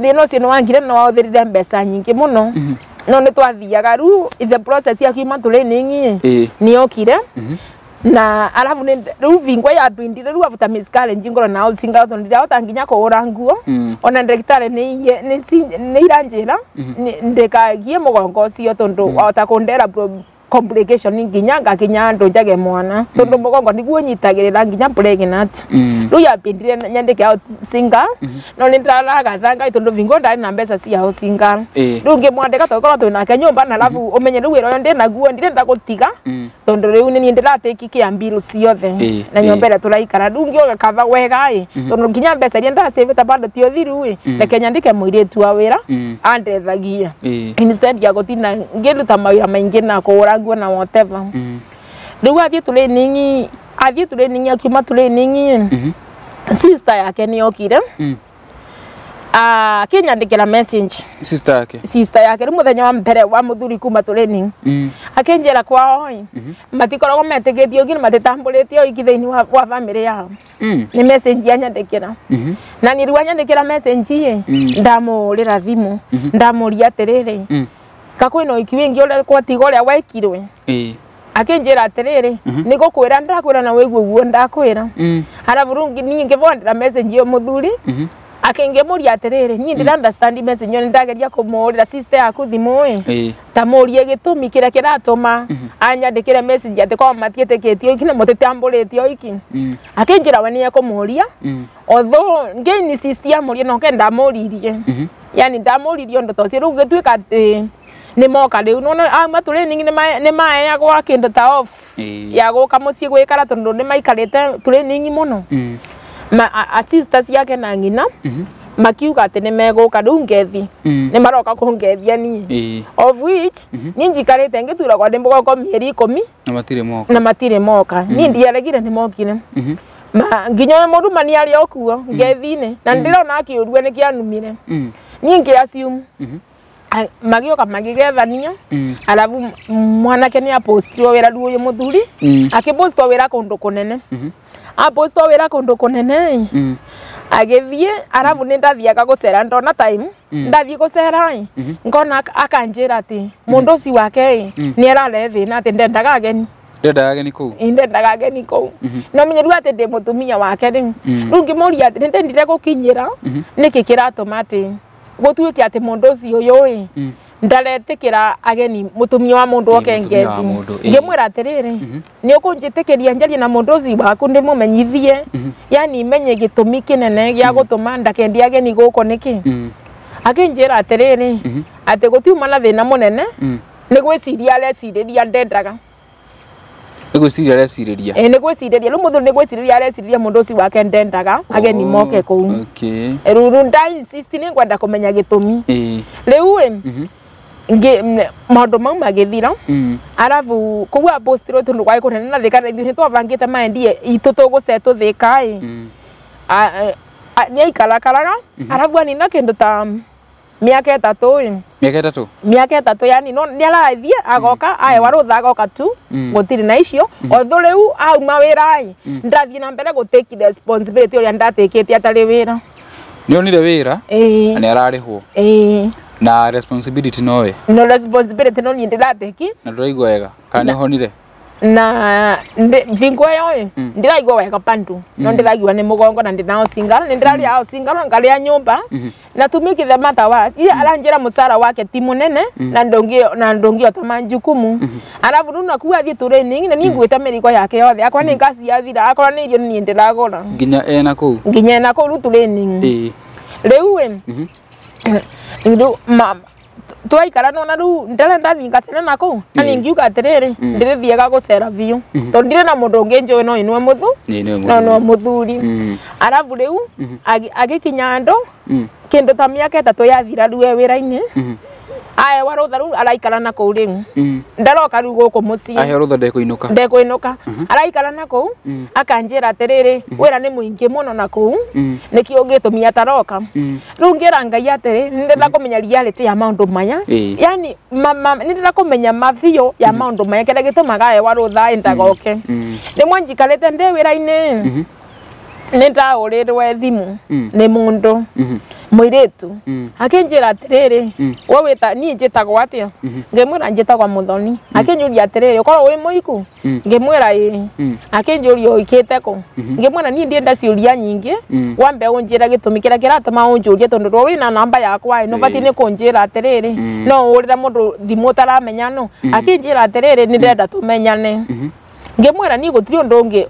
thĩna ũcio nĩ wangire na wahũthĩrire mbeca nyingĩ mũno no nĩ twathiaga rĩu the process ya kiuma training nĩ yokire Na alafu ni riu vingwa ya bindire riu afuta miscarriage ngoro na usinga tondu ndirahota nginya kugura nguo ona ndagitari ni iranjira ndikagie mugongo ucio tondu wahota kundera complication nginya ngakinya andu njage mwana tondu mugongo niguo nyitagirira nginya pregnant. Riu yambindire nyandike out single no ni ndaragatha Ngai tondu vingo ndari na mbeca cia single. Riu ngimwandika twakorwo twinake nyumba na alafu umenye riu wira uyu ndinaguo ndirenda gutiga tondu riu ni ndirateki kia mbiru ciothe na nyumba ira turaikara. Riu ngioga kava wega i tondu nginya mbeca iria ndacivite bado ti uthiru i reke nyandike muiritu wa wira andethagia instead ya gutinda ngiruta mawira maingi na kugura nguo na whatever. Riu athie training akiuma training sister yake ni okire akinyandikira message sister yake riu muthenya wa mbere wa muthuri kuma training akinjira kwao matikoragwo metikitie nginya matitamburitie iki thiini wa family yao. Ni message yanyandikira na ni riu anyandikira message ndamurira thimu ndamuria atiriri kakwina iki wingi uria kwatiga uria wekirwe. Akinjira atiriri ni gukwira ndakwira na wigwe guo ndakwira. Arabu rungi ni ngivondera message yo muthuri akingimuria atiriri ni ndira understand message yo ndageria kumurira sister yaku thimu i ta murie gitumi kiria kiratuma anyandikire message ati kwa matietikitie iki na mutitamburitie iki. Akinjira we ni ekumuria although ngeni sister amurie no ke ndamuririe yani ndamuririe undu tocio riu gituika ati ni moka riu nona auma training ni maheagwa kindu ta off ya guka mucii gwikara tondu ni maikarite training muno. Ma sisters yake na ngina makiuga ati ni meguka riu ngethi ni maroka kungethia ni of which ni njikarite ngituragwa ndi mugongo mieri 10 na matire moka ni ndiaregire ni mokire ma nginya muruma ni ari okuo ngethi-ini na ndirona akiurua ni kianumire ni ngi assume magioka magigethania. Alafu mwanake ni apostirwo wira riu uyu muthuri akipostwo wira kundu kunene apostwo wira kundu kunene agithie. Alafu ni ndathiaga gucera ndona time ndathie gucera ngona akanjira ati mundu ucio wake ni arare thina ati ndendaga ageni kuu ndendaga ageni kuu no menye riu ati ndi mutumia wake riu riu ngimuria ati ndendire gukinyira niki kiratuma ati gutuike ati mundu ucio uyu i ndaretikira ageni mutumia wa mundu oke ngethi. Ngimwira atiriri ni ukunjitikiria njarie na mundu ucio waku ndimumenyithie yani menye gitumi kinene gia gutuma ndakendia ageni guku niki. Akinjira atiriri ati gutiuma na thina munene ni gwiciria areciriria ndendaga ni gwiciria areciriria ni gwiciriria riu muthuri ni gwiciriria areciriria mundu ucio wake ndendaga ageni moke kuu. Riu nda insist ni ngwenda kumenya gitumi riu ngi maundu mau magithira. Arabu kuu apostirwo tondu gwai kunene na thika ithuĩ ni twabangite maendie itu tugucetwo thika i ni aikarakaraga. Arabu anina kindu ta miaka 3 miaka 3 yani no ni arathie agoka aewa rutha agoka tu gutiri na icio although riu auma wira i ndathie na mbere gu take responsibility uria ndatekete atari wira. Ni onire wira na ni ararihwo na responsibility nowe no responsibility no ni ndirateki na nduraigua wega kana ni honire na vingo yo ndiraigua wega pandu no ndiraigua ni mugongo na ndinao singaro ni ndiraria ao singaro ngaria nyumba na tumiki the matter was iya aranjira musara wake ti munene na ndongi ota manjukumu. Arabu nuna kuwa thie training na ningwita miriko yake yothe akwa ni ngasi yathira akwa ni irio ni ndiragura nginya ena kuu riu training riu riu ma twaikara nona riu ndirenda thiĩ ngacere na kuu na ningiuga atiriri ndirithiaga gucera biũ tondu ndire na mundu ungi njũĩ no inue muthu no no muthuri. Arabu riu agikinya andu kindu ta miaka 3 yathira riu e wira-ini aewa rutha riu araikara na kuu riu ndaroka riu guku mucii aheo rutha ndekuinuka araikara na kuu akanjira atiriri wira ni muingi muno na kuu nikio gitumi ataroka. Riu ngira Ngai atiri ndirenda kumenya reality ya maundu maya yani ndirenda kumenya mavio ya maundu maya kiria gitumaga aewa rutha ndagoke. Rimwe njikarite ndi wira-ini ni ndaũrĩrwe thimu ni mundu Mũirĩtu akĩnjĩra atĩrĩrĩ, we wĩta niĩ njĩtagwo atĩa? Ngĩmwĩra njĩtagwo Muthoni. Akĩnjũria atĩrĩrĩ, ũkorwo wĩ mũiku? Ngĩmwĩra ĩĩ. Akĩnjũria ũikĩte kũ? Ngĩmwĩra niĩ ndienda ciũria nyingĩ, wambe ũnjĩre gĩtũmi kĩrĩa kĩratũma ũnjũrie tondũ rwo wĩna namba yakwa ĩ, nĩũbatiĩ nĩ kũnjĩra atĩrĩrĩ, no ũrĩre mũndũ thimũ ũtaramenya no. Akĩnjĩra atĩrĩrĩ, nĩ ndĩrenda tũmenyane. Ngĩmwĩra niĩ gũtirĩ ũndũ ũngĩ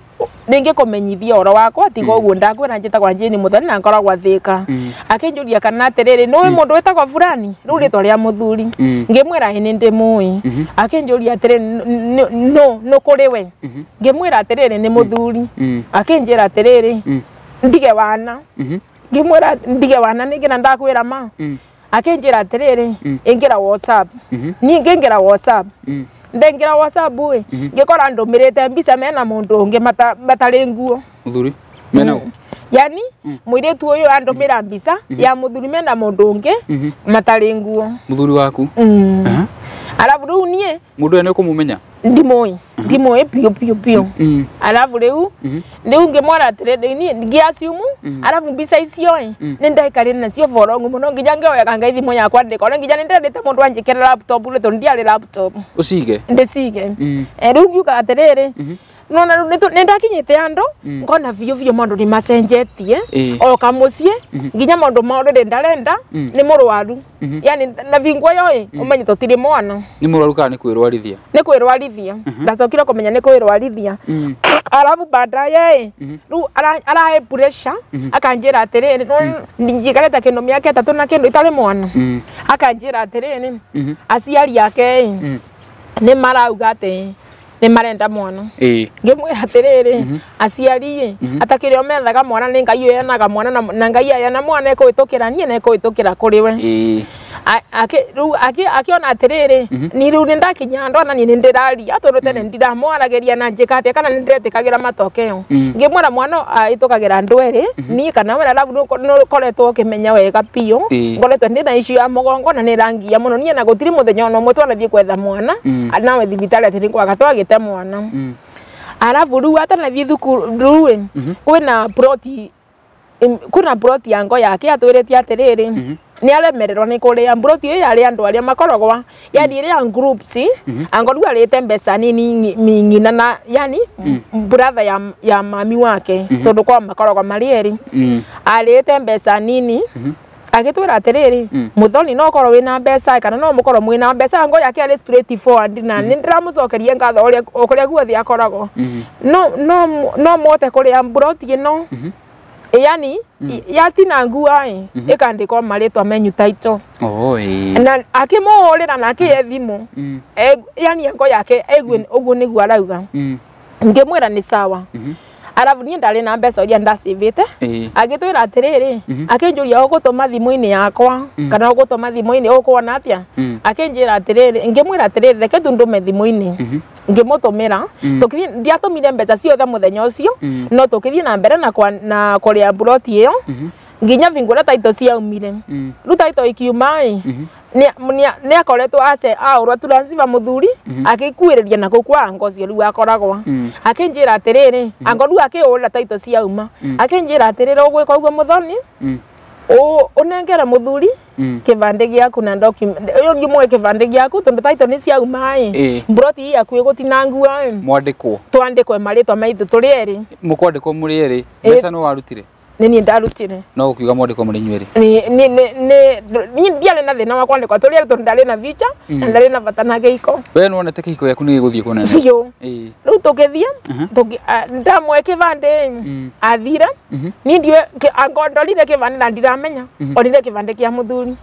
ndingĩkũmenyithia ũhoro wakwa tiga ũguo ndakwĩra njĩtagwo Jane Muthoni na ngoragwo Thĩka. Akĩnjũria kana atĩrĩrĩ, nĩũĩ mũndũ wĩtagwo fulani? Rĩu rĩtwa rĩa mũthuri. Ngĩmwĩra ĩĩ nĩ ndĩmũĩ. Akĩnjũria atĩrĩrĩ, nũ kũrĩ we? Ngĩmwĩra atĩrĩrĩ, nĩ mũthuri. Akĩnjĩra atĩrĩrĩ, ndige wana. Ngĩmwĩra ndige wana nĩkĩ na ndakwĩra ma. Akĩnjĩra atĩrĩrĩ, ingĩra WhatsApp. Niĩ ngĩingĩra WhatsApp. Ndengera WhatsApp ĩ, ngĩkora ndũmĩrĩte mbica mena mũndũ ũngĩ matarĩ nguo. Mũthuri mena Yani mũirĩtu ũyũ andũmĩra mbica ya mũthuri mena mũndũ ũngĩ matarĩ nguo. Mũthuri waku? Alafu rĩu niĩ mũndũ ũyũ nĩ ũkũmũmenya? Ndimũĩ, ndimũĩ biũ biũ biũ. Alafu rĩu ngĩmwĩra atĩrĩrĩ, niĩ ngĩassume, alafu mbica icio ĩ, nĩ ndaikarire nacio for long mũno nginya ngĩoyaga ngai thimũ yakwa ndĩkore nginya nĩ ndendete mũndũ anjĩkĩre laptop rĩ tondũ ndiarĩ laptop. Ũcige? Ndĩcige. Rĩu ngiuga atĩrĩrĩ, nona rĩu nĩ ndakinyĩte andũ ngona biũ biũ maũndũ nĩ macenjetie o kamũciĩ nginya maũndũ ma rĩrĩ ndarenda nĩ mũrwaru. Yani na vingo ĩyo ĩ, ũmenye tũtirĩ mwana. Nĩ mũrwaru kana nĩ kwĩrwarithia? Nĩ kwĩrwarithia. Ndacokire kũmenya nĩ kwĩrwarithia. Alafu baadaye ĩ, rĩu arahe pressure akanjĩra atĩrĩrĩ, njikarĩte kĩndũ mĩaka 3 na kĩndũ itarĩ mwana. Akanjĩra atĩrĩrĩ, aciari ake ĩ, nĩ marauga atĩ nĩ marenda mwana. Ngĩmwĩra atĩrĩrĩ, aciari ĩ, atakĩrĩ o methaga mwana nĩ Ngai ũheanaga mwana na Ngai aheana mwana ekũhĩtũkĩra niĩ na ekũhĩtũkĩra kũrĩ we. Rĩu akĩona atĩrĩrĩ, niĩ rĩu nĩ ndakinya andũ ona niĩ nĩ ndĩraria tondũ tene ndiramwaragĩria na njĩka atĩa kana nĩ ndĩretĩkagĩra matokeo. Ngĩmwĩra mwana ahĩtũkagĩra andũ erĩ, niĩ kana we, alafu nĩ ũkoretwo ũkĩmenya wega biũ, ngoretwo ndĩ na issue ya mũgongo na nĩ ĩrangia mũno. Niĩ na gũtirĩ mũthenya ona ũmwe twanathiĩ gwetha mwana nawe thibitarĩ atĩ nĩ kwaga twagĩte mwana. Alafu rĩu atanathiĩ thukuru rĩu ĩ, kwĩna ploti, kwĩna ploti ya ngo yake atwĩrĩte atĩrĩrĩ, nĩ aremererwo nĩ kũrĩa mburoti ĩyo yarĩ andũ arĩa makoragwo yani ĩrĩa groups ango rĩu arĩte mbeca nini ming'ina na yani brother ya mami wake tondũ kwa makoragwo marĩ erĩ arĩte mbeca nini agĩtwĩra atĩrĩrĩ, Muthoni no ũkorwo wĩna mbeca kana no mũkorwo mwĩna mbeca ngo yake arĩ straight forward na nĩ ndĩramũcokeria ngatho ũrĩa guothe akoragwo no mote kũrĩa mburoti ĩno yani yatina ngua ĩ ĩkandĩkwo marĩtwa menyu title. Na akĩmũhũrĩra na akĩhe thimũ yani ngo yake ũguo nĩguo arauga. Ngĩmwĩra nĩ sawa. Alafu niĩ ndarĩ na mbeca iria ndacĩvĩte. Agĩtwĩra atĩrĩrĩ, akĩnjũria ũgũtũma thimũ-inĩ yakwa kana ũgũtũma thimũ-inĩ ũkuona atĩa? Akĩnjĩra atĩrĩrĩ, ngĩmwĩra atĩrĩrĩ, reke tu ndũme thimũ-inĩ. Ngĩmũtũmĩra, ndiatũmire mbeca ciothe mũthenya ũcio, no tũkĩthiĩ na mbere na kũrĩa mburoti ĩyo nginya vingo ũrĩa title ciaumire. Rĩu title ikiuma ĩ, nĩ akoretwo aũrwo transfer mũthuri agĩkuĩrĩria na kũu kwa ango ũcio rĩu akoragwo. Akĩnjĩra atĩrĩrĩ, ango rĩu akĩũrĩra title ciauma. Akĩnjĩra atĩrĩrĩ, ũgwĩka ũguo Muthoni, ũnengere mũthuri kĩbandĩ gĩaku na document ũyũ ndiũmũhe kĩbandĩ gĩaku tondũ title nĩ ciauma ĩ, mburoti ĩ yaku ĩgũtinangua ĩ, mwandĩkwo twandĩkwe marĩtwa maitũ tũrĩ erĩ. Mũkwandĩkwo mũrĩ erĩ, mbeca no warutire? Nĩ niĩ ndarutire. No ũkiuga mwandĩkwo mũrĩ inyuĩ erĩ? Niĩ ndiarĩ na thĩna wa kwandĩkwo tũrĩ erĩ tondũ ndarĩ na future na ndarĩ na bata na gĩiko. We nĩwonete kĩhiko gĩaku nĩ gĩgũthiĩ kũnene? Biũ. Rĩu tũkĩthiĩ, ndamũhe kĩbandĩ athire, niĩ ndiũĩ anga ndorire kĩbandĩ na ndiramenya, orire kĩbandĩ kĩa mũthuri.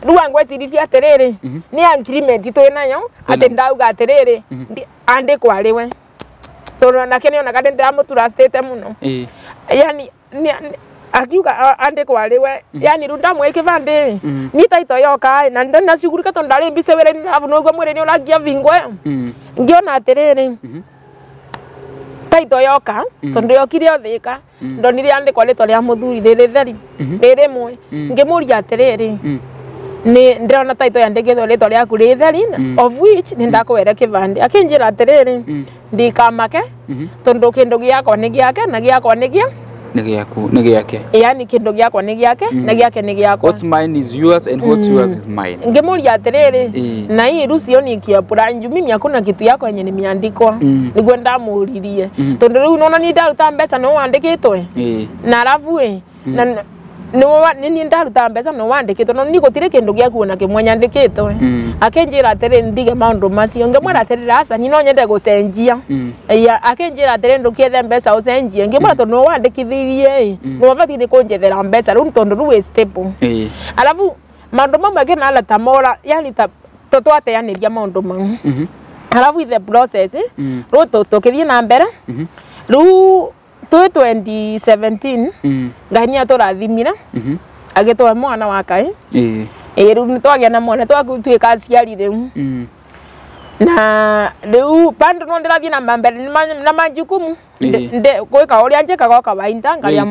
Rĩu angweciririe atĩrĩrĩ, nĩ agreement twĩ nayo atĩ ndauga atĩrĩrĩ, andĩkwo arĩ we tondũ nake nĩonaga nĩ ndĩramũtrustĩte mũno. Yani akiuga andĩkwo arĩ we, yani rĩu ndamũhe kĩbandĩ niĩ title yoka na ndinacugurika tondũ ndarĩ busy wĩra-inĩ arabu nĩguo mwĩrĩ nĩ ũrangia vingo ĩyo. Ngĩona atĩrĩrĩ, title yoka tondũ yokire o Thĩka, ndonire yandĩkwo rĩtwa rĩa mũthuri rĩrĩ theri rĩ rĩmwe. Ngĩmũria atĩrĩrĩ, nĩ ndĩrona title yandĩkĩtwo rĩtwa rĩaku rĩ theri, of which nĩ ndakũhere kĩbandĩ. Akĩnjĩra atĩrĩrĩ, ndikamake tondũ kĩndũ gĩakwa nĩ gĩake na gĩakwa nĩ gĩa Nĩ gĩaku, nĩ gĩake. Yani kindu giakwa nĩ gĩake na gĩake nĩ gĩakwa. What's mine is yours and what's yours is mine. Ngimuria atiriri, na hii rucio ni kiapura nju mimi hakuna kitu yako yenye nimeandikwa. Niguo ndamuririe tondu riu nona ni ndaruta mbeca no wandikitwe na arabu na ni ndaruta mbeca no wandikitwe no ni gutire kindu giaku na kimwe nyandikitwe. Akinjira atiri ndige maundu macio, ngimwira atiriri aca ni no nyende gucenjia. Ya akinjira atiri ndukiethe mbeca ucenjie, ngimwira tondu no wandikithirie no wabati ni kunjethera mbeca riu tondu riu wi stable. Arabu maundu mamwe nginala ta mora yani ta twateaniria maundu mau. Arabu the process riu tukithie na mbere riu twi 2017 Ngai ni atũrathimire agĩtũhe mwana wa kaĩ. Rĩu nĩtwagĩa na mwana twatuĩka aciari rĩu. Na rĩu bado no ndĩrathiĩ na mbere na majukumu gwĩka ũrĩa njĩkaga o kawaida ngaria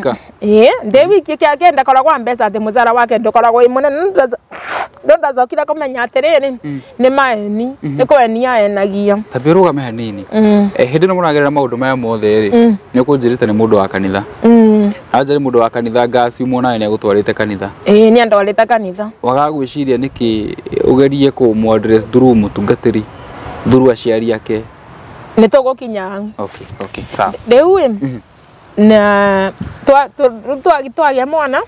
ndĩ wiki kĩenda koragwo mbeca atĩ mũcara wake ndũkoragwo wĩ mũnene. No ndacokire kũmenya atĩrĩrĩ nĩ maeni nĩ kwenia enagia. Ta rũgame hanini. Hĩndĩ ĩno mũragerera maũndũ maya mothe rĩ, nĩ ũkũnjĩrĩte nĩ mũndũ wa kanitha. Anja nĩ mũndũ wa kanitha ngaciumwo nawe nĩ agũtwarĩte kanitha. Ĩĩ nĩ andwarĩte kanitha. Waga gwĩciria nĩkĩ ũgerie kũmũ address through mũtungatĩri, through aciari ake? Nĩ tũgũkinya hau. Okay, okay, sawa. Rĩu na twagĩa mwana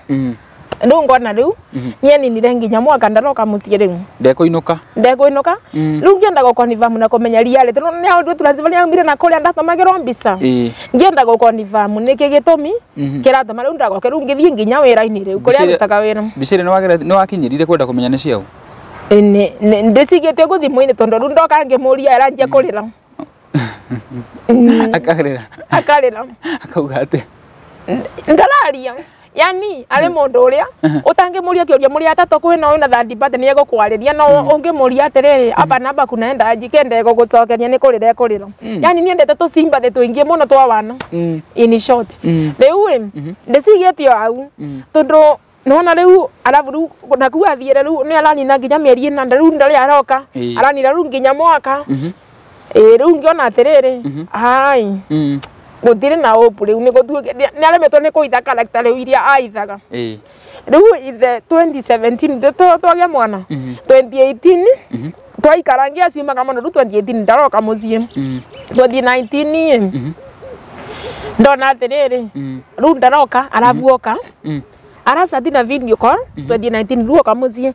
riu ngona riu nieninire nginya mwaka ndaroka mucii riu ndekuinuka ndekuinuka riu ngienda gukonfirm na kumenya reality no ni aundu turathivania aumire na kuria ndatumagirwo mbica ngienda gukonfirm niki gitumi kiratuma riu ndagoke riu ngithie nginya wira-ini riu kuria ndutaga wira mbica ĩrĩa nĩ wakinyirire kwenda kumenya nĩ ciau ndicigĩte gũthimũ-inĩ tondũ rĩu ndoka ngĩmũria aranjia kũrĩra akarĩra akarĩra akauga atĩa ndararia yani arĩ mũndũ ũrĩa ũtangĩmũria kĩũria mũrĩ atatũ kwĩna ũyũ na third party nĩ egũkwarĩria no ũngĩmũria atĩrĩrĩ aba na aba kunaenda aji kenda egũgũcokeria nĩ kũrĩra ekũrĩra yani niendete tũcimbathĩ tũingĩ mũno twa wana in short rĩu ndĩcigĩtio hau tondũ nona rĩu arabu rĩu naku athiĩre rĩu nĩ aranina nginya mĩeri ĩna rĩu ndarĩ aroka aranina rĩu nginya mwaka ĩĩ rĩu ngĩona atĩrĩrĩ ai gũtirĩ na hope rĩu nĩ gũtuĩke nĩ aremetwo nĩ kũitha character rĩu iria aithaga rĩu ithe 2017 twagĩa mwana 2018 twaikara ngĩaciumaga mũno rĩu 2018 ndaroka mũciĩ 2019 ndona atĩrĩrĩ rĩu ndaroka arabuoka aracati na video call 2019 rĩu oka mũciĩ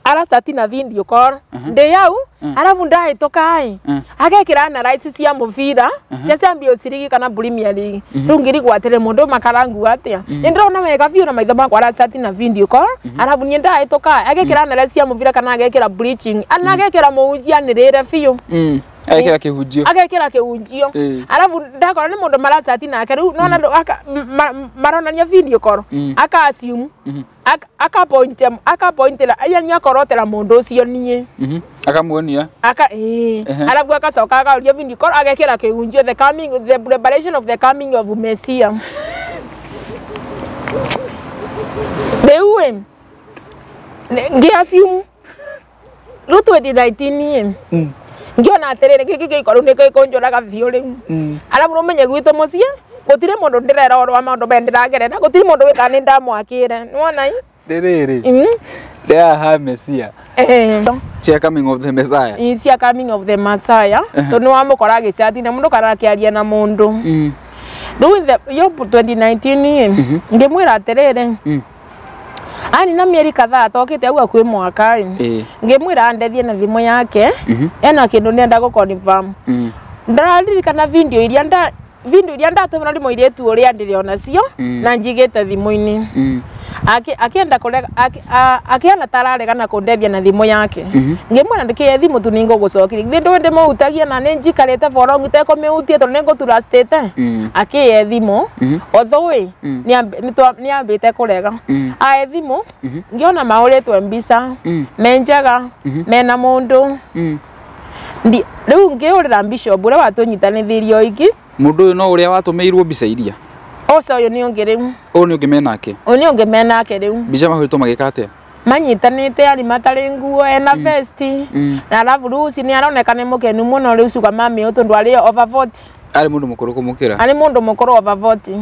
aracati na video call ndĩ hau arabu ndahĩtũka ĩ agekĩra analysis cia mũbira cia Champions League kana Premier League rĩu ngĩrigwo atĩrĩ mũndũ makarangu atĩa nĩ ndĩrona wega biũ na maitho makwa aracati na video call arabu niĩ ndahĩtũka agekĩra analysis cia mũbira kana agekĩra bleaching ana agekĩra mũhunjia anĩrĩre biũ agekĩra kĩhunjio agekĩra kĩhunjio arabu ndakora nĩ mũndũ maracati nake rĩu nona maronania video call aka assume akapointĩra yani akorotera mũndũ ũcio niĩ akamuonia aka arabu akacoka akauria video call agekĩra kĩhunjio the coming the preparation of the coming of Messiah rĩu ngĩ assume rĩu 2019 ngiona atĩrĩrĩ gĩkĩ gĩkorwo nĩ gĩkũnjũraga biũ rĩu arabu ũmenye gwitũ mũciĩ gũtirĩ mũndũ ndĩrera ũhoro wa maũndũ maya ndĩragerera gũtirĩ mũndũ wĩkaga nĩ ndamwakĩre nĩwona rĩrĩrĩ ndĩraha Messiah cia coming of the Messiah cia coming of the Messiah tondũ nĩ wamũkora agĩcati na mũndũ kana akĩaria na mũndũ rĩu yo 2019 ngĩmwĩra atĩrĩrĩ ani na mieri kadhaa tokite au hakuhĩ mwaka ngĩmwĩra andethie na thimũ yake ena kĩndũ nĩenda gũ-confirm ndĩraririkana video iria ndatũmĩra nĩ mũirĩtu ũrĩa ndĩrĩ onacio na njigĩte thimũ-inĩ akienda kũrega akiona tararegana kũndethia na thimũ yake ngĩmwĩra ndĩkĩye thimũ tu nĩngũgũcokeria githĩ ndũĩ ndĩmũhutagia na nĩ njikarĩte for long itekũmĩhutia tondũ nĩngũturacĩte akĩye thimũ although nĩambĩte kũrega ae thimũ ngĩona mahũrĩtwe mbica me njega mena mũndũ rĩu ngĩhũrĩra bishop ũrĩa watũnyitanĩthirie oiki mũndũ ũyũ no ũrĩa watũmĩirwo mbica iria ũcio ũyũ nĩ ũngĩ rĩu ũyũ nĩ ũngĩ menake ũyũ nĩ ũngĩ menake rĩu mbica mahũrĩtwo magĩka atĩa manyitanĩte arĩ matarĩ nguo ena vesti na arabu rĩu ũcio nĩ aroneka nĩ mũkenu mũno rĩu sugar mummy ũyũ tondũ arĩ over 40 Arĩ mũndũ mũkũrũ kũmũkĩra. Arĩ mũndũ mũkũrũ over 40.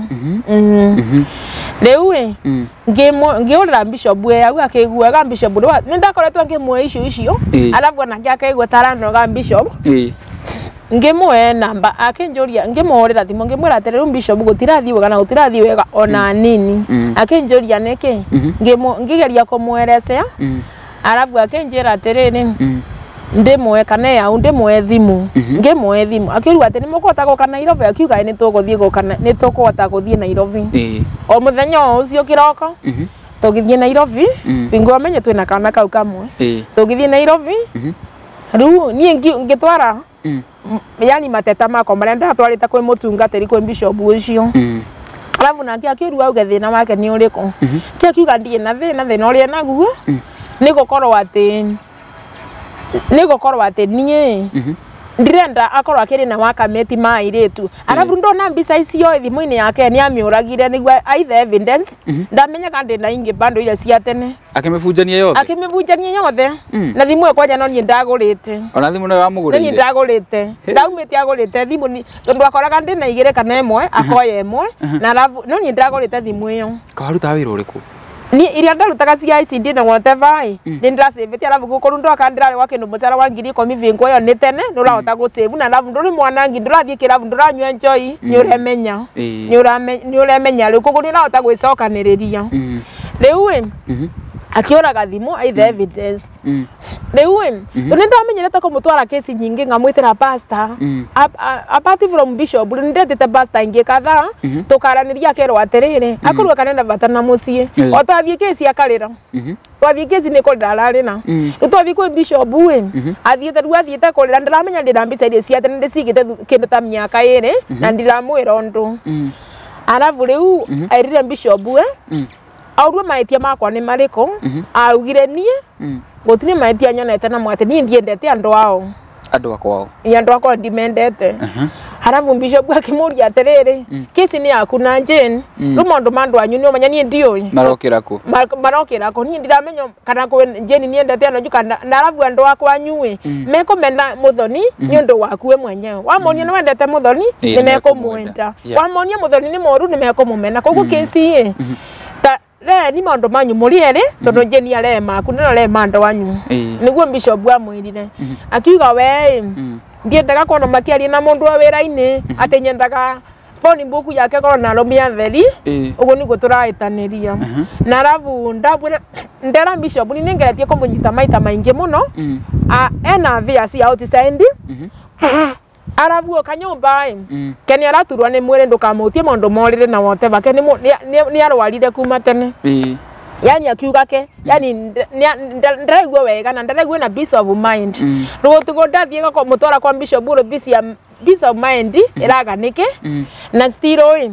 Rĩu ĩ ngĩũrĩra bishop ĩ akĩiguaga bishop rĩu nĩ ndakoretwo ngĩmũhe icio icio arabu onake akaigua ta aranoga bishop. Ngĩmũhe namba akĩnjũria ngĩmũhũrĩra thimũ ngĩmwĩra atĩrĩ rĩu bishop gũtirathiĩ wega na gũtirathiĩ wega ona nini. Akĩnjũria nĩkĩ ngĩgeria kũmũerecea arabu akĩnjĩra atĩrĩrĩ ndĩmũhe kana yau ndĩmũhe thimũ ngĩmũhe thimũ akiuga atĩ nĩmũkũhota gũka Nairobi akiuga nĩtũgũthiĩ gũka nĩtũkũhota gũthiĩ Nairobi. O mũthenya o ũcio kĩroko tũgĩthiĩ Nairobi bingo amenye twĩna kana kau kamwe tũgĩthiĩ Nairobi rĩu niĩ ngĩtwara yani mateta makwa marĩa ndatwarĩte kwĩ mũtungatĩri kwĩ bishop ũcio. Alafu nake akĩũria auge thĩna wake nĩ ũrĩkũ. Kĩ akiuga ndirĩ na thĩna thĩna ũrĩa naguo nĩ gũkorwo atĩ niĩ ndirenda akorwo akĩrĩ na wakameti ma airĩtu. Arabu ndona mbica icio thimũ-inĩ yake nĩ amĩũragire nĩguo aithe evidence. Ndamenyaga ndĩ na ingĩ bando iria cia tene. Akĩmĩbunjania yothe. Akĩmĩbunjania yothe. Na thimũ ĩyo kwanja no niĩ ndagũrĩte. Ona thimũ no wamũgũrĩire. Niĩ ndagũrĩte. Ndaumĩte agũrĩte thimũ tondũ akoraga ndĩ na igĩrĩ kana ĩmwe akoya ĩmwe na arabu no niĩ ndagũrĩte thimũ ĩyo. Kawarutaga wĩra ũrĩkũ? Ni iria ndarutaga cia ICD na whatever nĩ ndĩracĩvĩtie arabu gũkorwo ndoka ndĩrarĩ wa kĩndũ mũcara wa 10,000 bingo ĩyo nĩ tene nĩ ũrahota gũcĩvu na arabu ndũrĩ mwanangi ndũrathiĩ kĩrabu ndũranyua njoi nĩ ũremenya nĩ ũremenya rĩu koguo nĩ ũrahota gwĩcokanĩrĩria. Rĩu ĩ akĩũraga thimũ aithe evidence. Rĩu ĩ nĩ ndamenyerete kũmũtwara kesi nyingĩ ngamwĩtĩra pastor apart from bishop nĩ ndetĩte pastor ingĩ kadhaa tũkaranĩria akerwo atĩrĩrĩ akorwo kanenda bata na mũciĩ o twathiĩ kesi akarĩra twathiĩ kesi nĩ kũrĩra ararĩra rĩu twathiĩ kwĩ bishop ĩ athiĩte rĩu athiĩte kũrĩra ndĩramenya ndĩna mbica iria cia tene ndĩcigĩte kĩndũ ta mĩaka ĩrĩ na ndiramwĩra ũndũ. Arabu rĩu airire bishop ĩ aurue mahĩtia makwa nĩ marĩkũ augire niĩ gũtirĩ mahĩtia nyonete namo atĩ niĩ ndiendete andũ ao andũ akwa ĩ andũ akwa ndimendete. Arabu bishop akĩmũria atĩrĩrĩ kesi nĩ yaku na Jane rĩu maũndũ ma andũ anyu nĩ ũmenya niĩ ndiũĩ marokĩra kũ marokĩra kũ niĩ ndiramenya kana kwĩ Jane niendete andũ anyu kana na arabu andũ akwa anyu ĩ mekũmena Muthoni nĩ ũndũ waku we mwenyewe wamonia nĩ wendete Muthoni nĩ mekũmwenda wamonia Muthoni nĩ mũũru nĩ mekũmũmena koguo kesi ĩ re ni maũndũ manyu mũrĩ erĩ tondũ Jane aree maku na aree ma andũ anyu nĩguo bishop amwĩrire akiuga we ndiendaga kuona makĩaria na mũndũ wa wĩra-inĩ atĩ nyendaga phone book yake korwo na arũme atheri ũguo nĩguo tũrahĩtanĩria. Na arabu ndabwĩra ndera bishop nĩ ngeretie kũmũnyita maita maingĩ mũno ena via cia outside arabu kanyũmba ĩ ke nĩ araturwo nĩ mwĩrĩ ndũkamũtie maũndũ morĩrĩ na whatever ke nĩ arwarire kuma tene. Yani akiuga ke yani ndaraigua wega na ndaraigua na peace of mind. Rĩu tigo ndathiĩ kũmũtwara kwa bishop rĩ peace of mind ĩraga nĩkĩ na still ĩ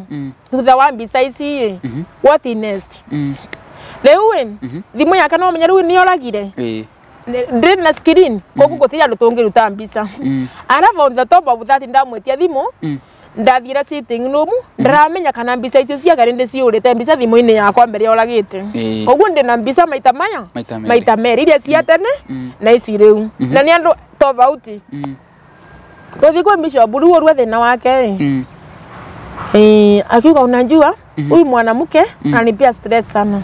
thutha wa mbica ici ĩ what next. Rĩu ĩ thimũ yake no ũmenye rĩu nĩ oragire ndĩrĩ na screen koguo gũtirĩ andũ tũngĩruta mbica. Arabu on the top of that ndamwĩtia thimũ ndathire sitting room ndiramenya kana mbica icio ciake nĩ ndĩciũrĩte mbica thimũ-inĩ yakwa mbere oragĩte. Koguo ndĩ na mbica maita maya maita merĩ iria cia tene na ici rĩu na nĩ andũ tofauti. Twathiĩ kwĩ bishop rĩu ũrue thĩna wake ĩ akiuga unajua huyu mwanamke ananipea stress sana.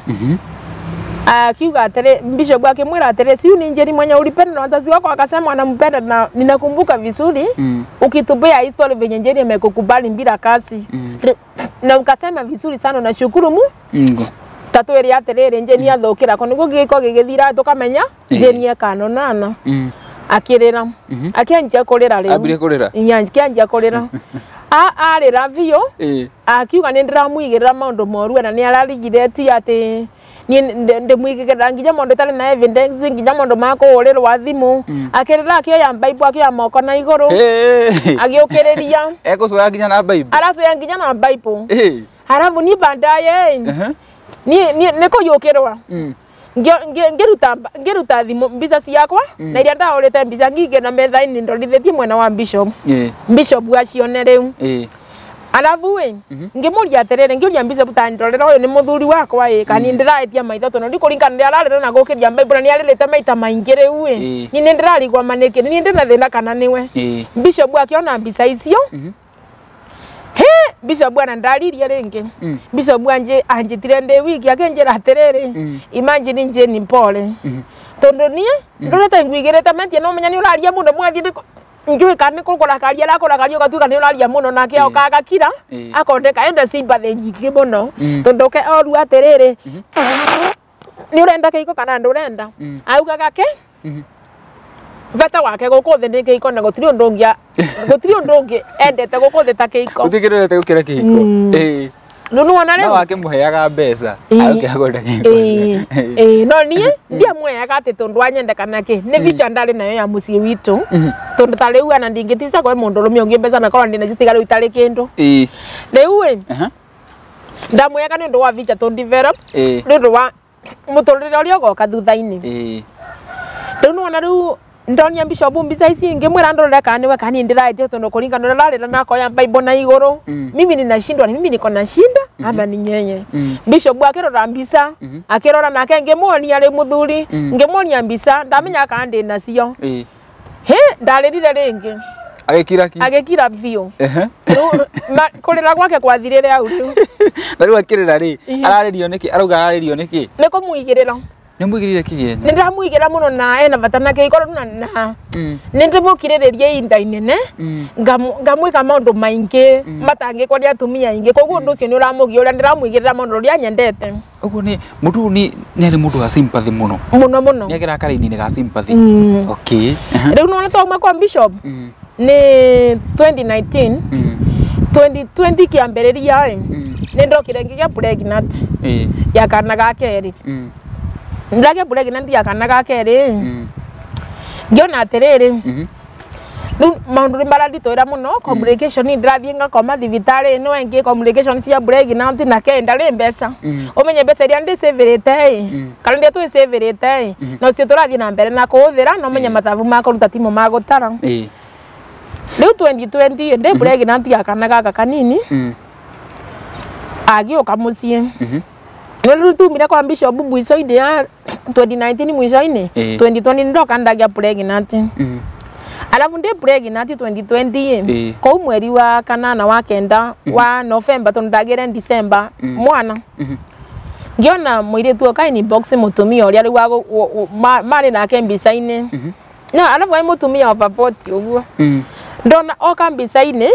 Akiuga atĩrĩ bishop akĩmwĩra atĩrĩ si ni Njeri mwenye ulipenda na wazazi wako akasema wanampenda na ninakumbuka vizuri ukitubea history venye Njeri amekukubali bila kasi na ukasema vizuri sana na shukuru mu Mungu tatwĩre atĩrĩrĩ Njeri athũkĩra ko nĩguo gĩko gĩgĩthira tũkamenya Njeri ekanonana. Akĩrĩra akĩanjia kũrĩra rĩu ambire kũrĩra akĩanjia kũrĩra arĩra biũ akiuga nĩ ndĩramũigĩrĩra maũndũ moru na nĩ ararigireti atĩ niĩ ndĩmũigĩrĩra nginya maũndũ ĩtarĩ na evidence nginya maũndũ ma kũhũrĩrwo thimũ. Akĩrĩra akĩoya Bible akĩoya moko na igũrũ agĩũkĩrĩria ekũcoya nginya na Bible aracoya nginya na Bible. Arabu niĩ baadaye niĩ nĩ kũiyũkĩrwa ngĩruta thimũ mbica ciakwa na iria ndahũrĩte mbica ngingĩ na metha-inĩ ndorithĩtie mwena wa bishop bishop acione rĩu. Arabu ĩ ngĩmũria atĩrĩrĩ ngĩũria bishop ta ndorera ũyũ nĩ mũthuri wakwa ĩ kana niĩ ndĩraĩtia maitho tondũ ndikũringana nĩ ararĩra na gũkĩria Bible na nĩ arĩrĩte maita maingĩ rĩu ĩ niĩ nĩ ndĩrarigwo ma nĩkĩ niĩ ndĩna thĩna kana nĩwe. Bishop akĩona mbica icio Bishop bwana ndaririe ringi. Bishop anje anjitire ndi wiki akinjira atiriri. Imagine nje ni pole. Tondu nie ndurete ngwigirite metie no menya ni uraria muno mwathi njui kana kũrakaria arakũrakaria ũgatuĩka nĩ ũraria mũno nake oka agakira akondeka enda sympathy nyingĩ mũno tondu ke oru atĩrĩrĩ nĩ ũrenda kĩhiko kana ndũrenda augaga ke bata wake gũkũ thĩ nĩ kĩhiko na gũtirĩ ũndũ ũngĩ gũtirĩ ũndũ ũngĩ endete gũkũ thĩ ta kĩhiko gũtirĩ kĩndũ endete gũkĩra kĩhiko. Rĩu nĩwona rĩu no akĩmũheaga mbeca agũkĩra kĩhiko. No niĩ ndiamũheaga atĩ tondũ wanyenda kana kĩ nĩ vicha ndarĩ nayo ya mũciĩ witũ tondũ ta rĩu ana ndingĩtica kũhe mũndũ ũrũme ũngĩ mbeca na korwo ndĩnacio tiga rĩu itarĩ kĩndũ. Rĩu ĩ ndamũheaga nĩ ũndũ wa vicha tũ develop nĩ ũndũ wa mũtũrĩre ũrĩa ũgoka thutha-inĩ. Rĩu nĩwona rĩu ndonia Bishop mbica ici ngimwira ndorere kana niwe kana ndiraetie tondu kuringana na rarira na akoya Bible na iguru. Mimi ninashindwa ni mimi niko na shinda ama ni nyenye. Bishop akirora mbica akirora nake ngimuonia ri muthuri ngimuonia mbica ndamenya kana ndi nacio. He ndaririre ringi agikira ki agikira biũ. Kurira gwake kwathirire au riu na riu akirira ri araririo niki arauga araririo niki ni kumuigirira. Nĩ mũigĩrĩire kĩgenyo? Nĩ ndĩramũigĩra mũno na ena bata na kĩhiko na nĩ ndĩmũkirĩrĩria ihinda inene ngamwĩka maũndũ maingĩ matangĩkwo nĩ atumia aingĩ koguo ũndũ ũcio nĩ ũramũgia ũrĩa ndĩramũigĩrĩra maũndũ ũrĩa nyendete. Ũguo nĩ mũndũ ũyũ nĩ arĩ mũndũ wa sympathy mũno. Mũno mũno. Nĩ agera karaini-inĩ ga sympathy. Okay. Rĩu nĩwona twauma kwa Bishop nĩ 2019 2020 kĩambĩrĩria ĩ nĩ ndokire ngĩgĩa pregnant ya kana ga kerĩ. Ndagĩa pregnant ya kana ga kerĩ ngiona atĩrĩrĩ rĩu maũndũ nĩ maranditũĩra mũno complication ndĩrathiĩ ngakoma thibitarĩ ĩno ĩngĩ complication cia pregnant na ke ndarĩ mbeca ũmenye mbeca iria ndĩcĩvĩrĩte ĩ kana iria twĩcĩvĩrĩte ĩ nocio tũrathiĩ na mbere na kũhũthĩra na ũmenye mathabu ma kũruta timo ma gũtara. Rĩu 2020 ndĩ pregnant ya kana gaka kanini agĩũka mũciĩ. Rĩu tumire kwa Bishop mwico-inĩ ya 2019 mwico-inĩ 2020 ndoka ndagĩa pregnant. Alafu ndi pregnant 2020 kũu mweri wa kanana wa kenda wa November tondu ndagĩre December mwana. Ngiona mũirĩtu oka inbox mũtumia ũrĩa rĩu marĩ nake mbica-inĩ. No alafu ai mũtumia over 40 ũguo. Ndona oka mbica-inĩ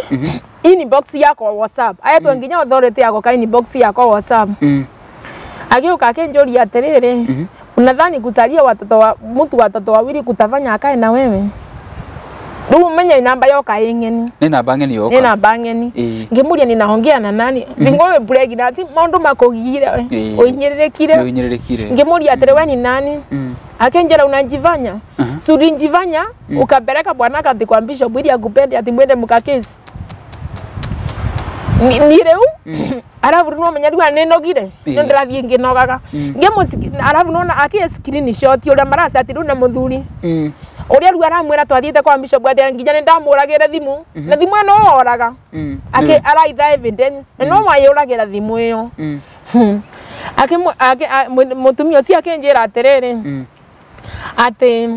inbox yakwa WhatsApp ayetwo nginya authority yakwa ka inbox yakwa WhatsApp. Agĩũka akĩnjũria atĩrĩrĩ unadhani kuzalia watoto wa mtu watoto wawili kutafanya akae na wewe? Rĩu menye namba yoka ĩng'eni. Nĩ namba ng'eni yoka. Nĩ namba ng'eni. Ngĩmũria ninaongea na nani? Bingo pregnant maũndũ makũgire ũinyĩrĩrĩkire. Ũinyĩrĩrĩkire. Ngĩmũria atĩrĩ we ni nani? Akenjera unajivanya. Si ulijivanya ukapeleka bwanaka ati kwa Bishop ili akupende ati mwende mukakesi. Ni rĩu arabu no menya rĩu nĩnogire nĩ ndĩrathiĩ ngĩnogaga arabu nona akĩ screenshot ũrĩa maracati rĩu na mũthuri ũrĩa rĩu aramwĩra twathiĩte kwa Bishop atĩ nginya nĩ ndamũragĩre thimũ na thimũ ĩno oraga akĩ araitha evidence na no wayũragĩra thimũ ĩyo. Akĩ mũtumia ũcio akĩnjĩra atĩrĩrĩ ati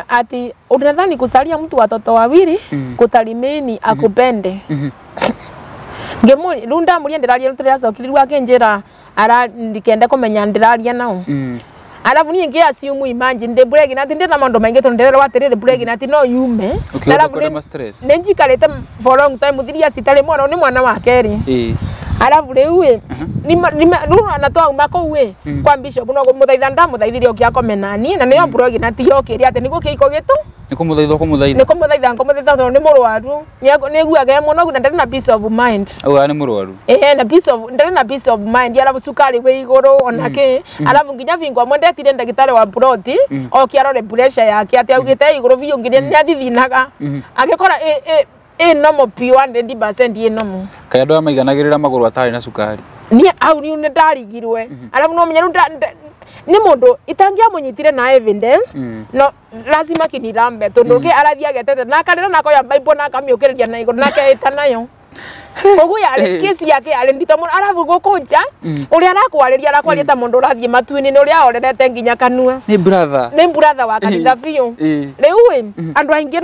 ati unadhani kusalia mtu watoto wawili kutalimeni akupende. Ngĩmũria rĩu ndamũria ndĩraria tũrĩacokire rĩu akĩnjĩra ara ndikende kũmenya ndĩraria nao. Arabu niĩ ngĩ assume imagine ndĩ pregnant ndĩ na maũndũ maingĩ tondũ ndĩrerwo atĩrĩrĩ pregnant no yume. Arabu nĩ njikarĩte for long time 3 years itarĩ mwana nĩ mwana wa kerĩ. Arabu rĩu ĩ rĩu na twauma kũu ĩ kwa Bishop no kũmũthaitha ndamũthaithire oke akome na niĩ na nĩyo pregnant yokĩre atĩ nĩguo kĩhiko gĩtũ nĩ kũmũthaitha kũmũthaitha nĩ kũmũthaitha ngũmũthaitha tondũ nĩ mũrwaru nĩaiguaga e mũnogu na ndarĩ na peace of mind. Augaga nĩ mũrwaru? Ĩĩ na peace of ndarĩ na peace of mind arabu cukari wĩ igũrũ ona kĩ arabu nginya bingo amwe ndetire ndagĩtarĩ wa ploti oke arore pressure yake atĩ augĩte igũrũ biũ nginya nĩ athithinaga agĩkora ĩ normal biũ 100% ĩ normal. Kaĩ andũ aya maiganagĩrĩra magũrũ atarĩ na cukari? Niĩ hau rĩu nĩ ndarigirwe arabu no menya rĩu nĩ mũndũ itangĩamũnyitire na evidence no lazima kinirambe tondu ke arathia agetete na akarĩra na akoya Bible na akamĩũkĩrĩria na igũrũ na akeĩta nayo. Koguo yarĩ kesi yake yarĩ nditũ mũno arabu gũkũ nja ũrĩa arakwarĩria arakwaria ta mũndũ ũrathiĩ matu-inĩ nĩ ũrĩa ahorerete nginya kanua. Nĩ brother. Nĩ brother wa kanitha biũ. Rĩu ĩ andũ aingĩ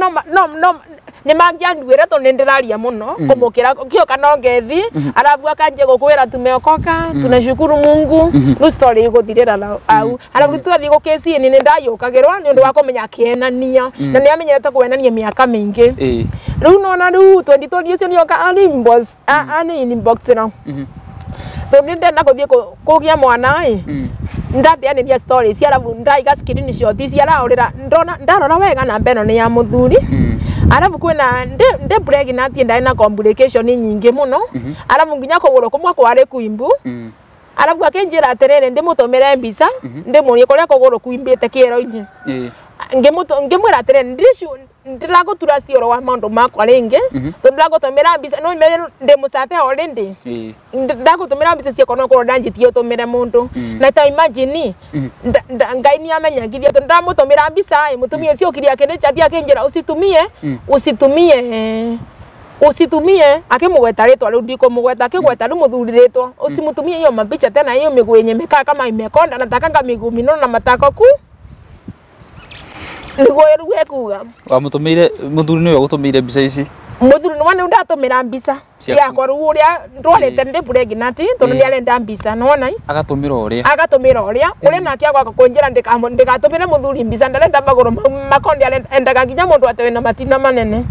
no Nĩ mangĩanduĩre tondũ nĩ ndĩraria mũno kũmũkĩra kĩoka no ngethi arabu akanjia gũkwĩra tumeokoka tunashukuru Mungu rĩu story ĩgũthirĩra au arabu twathiĩ gũkĩci-inĩ nĩ ndayũkagĩrwo nĩ ũndũ wa kũmenya akĩenania na nĩ amenyerete kwenania mĩaka mĩingĩ rĩu nona rĩu 2020 ũcio nĩoka ani inbox na tondũ nĩ ndenda gũthiĩ kũgĩa mwana ĩ ndateanĩria stories arabu ndaiga screenshot ciarahũrĩra ndona ndarora wega namba ĩno nĩ ya mũthuri arabu kwĩna ndĩ pregnant ndarĩ na complication nyingĩ mũno arabu nginya kũgũrũ kũmwe kwarĩ kuimbu arabu akĩnjĩra atĩrĩrĩ ndĩmũtũmĩre mbica ndĩmũrie kũrĩa kũgũrũ kuimbĩte kĩero-inĩ ngĩmwĩra atĩrĩrĩ ndĩragũtura cioro wa maũndũ makwa rĩngĩ tondũ ndĩragũtũmĩra mbica no menye ndĩ mũcate already ndagũtũmĩra mbica ciakwa no korwo ndanjĩtie ũtũmĩre mũndũ na ta imagine Ngai nĩ amenyagithia tondũ ndamũtũmĩra mbica ĩ mũtumia ũcio okire akĩnĩchatia akĩnjĩra usitumie usitumie usitumie akimugweta ritwa riu ndikumugweta akigweta riu muthuri ritwa usimutumie hiyo mapicha tena hiyo miguu yenye imekaa kama imekonda natakanga miguu minono na matako ku niguo riu ekuga wamutumire muthuri niwe gutumire mbica ici muthuri nĩ wona ndatumira mbica yakwa riu uria ndwarite ndi pregnant tondu ni arenda mbica nona agatumira uria agatumira uria uria nake agwaka kunjira ndikatumire muthuri mbica ndarenda maguru makondi endaga nginya mundu ate wina matina manene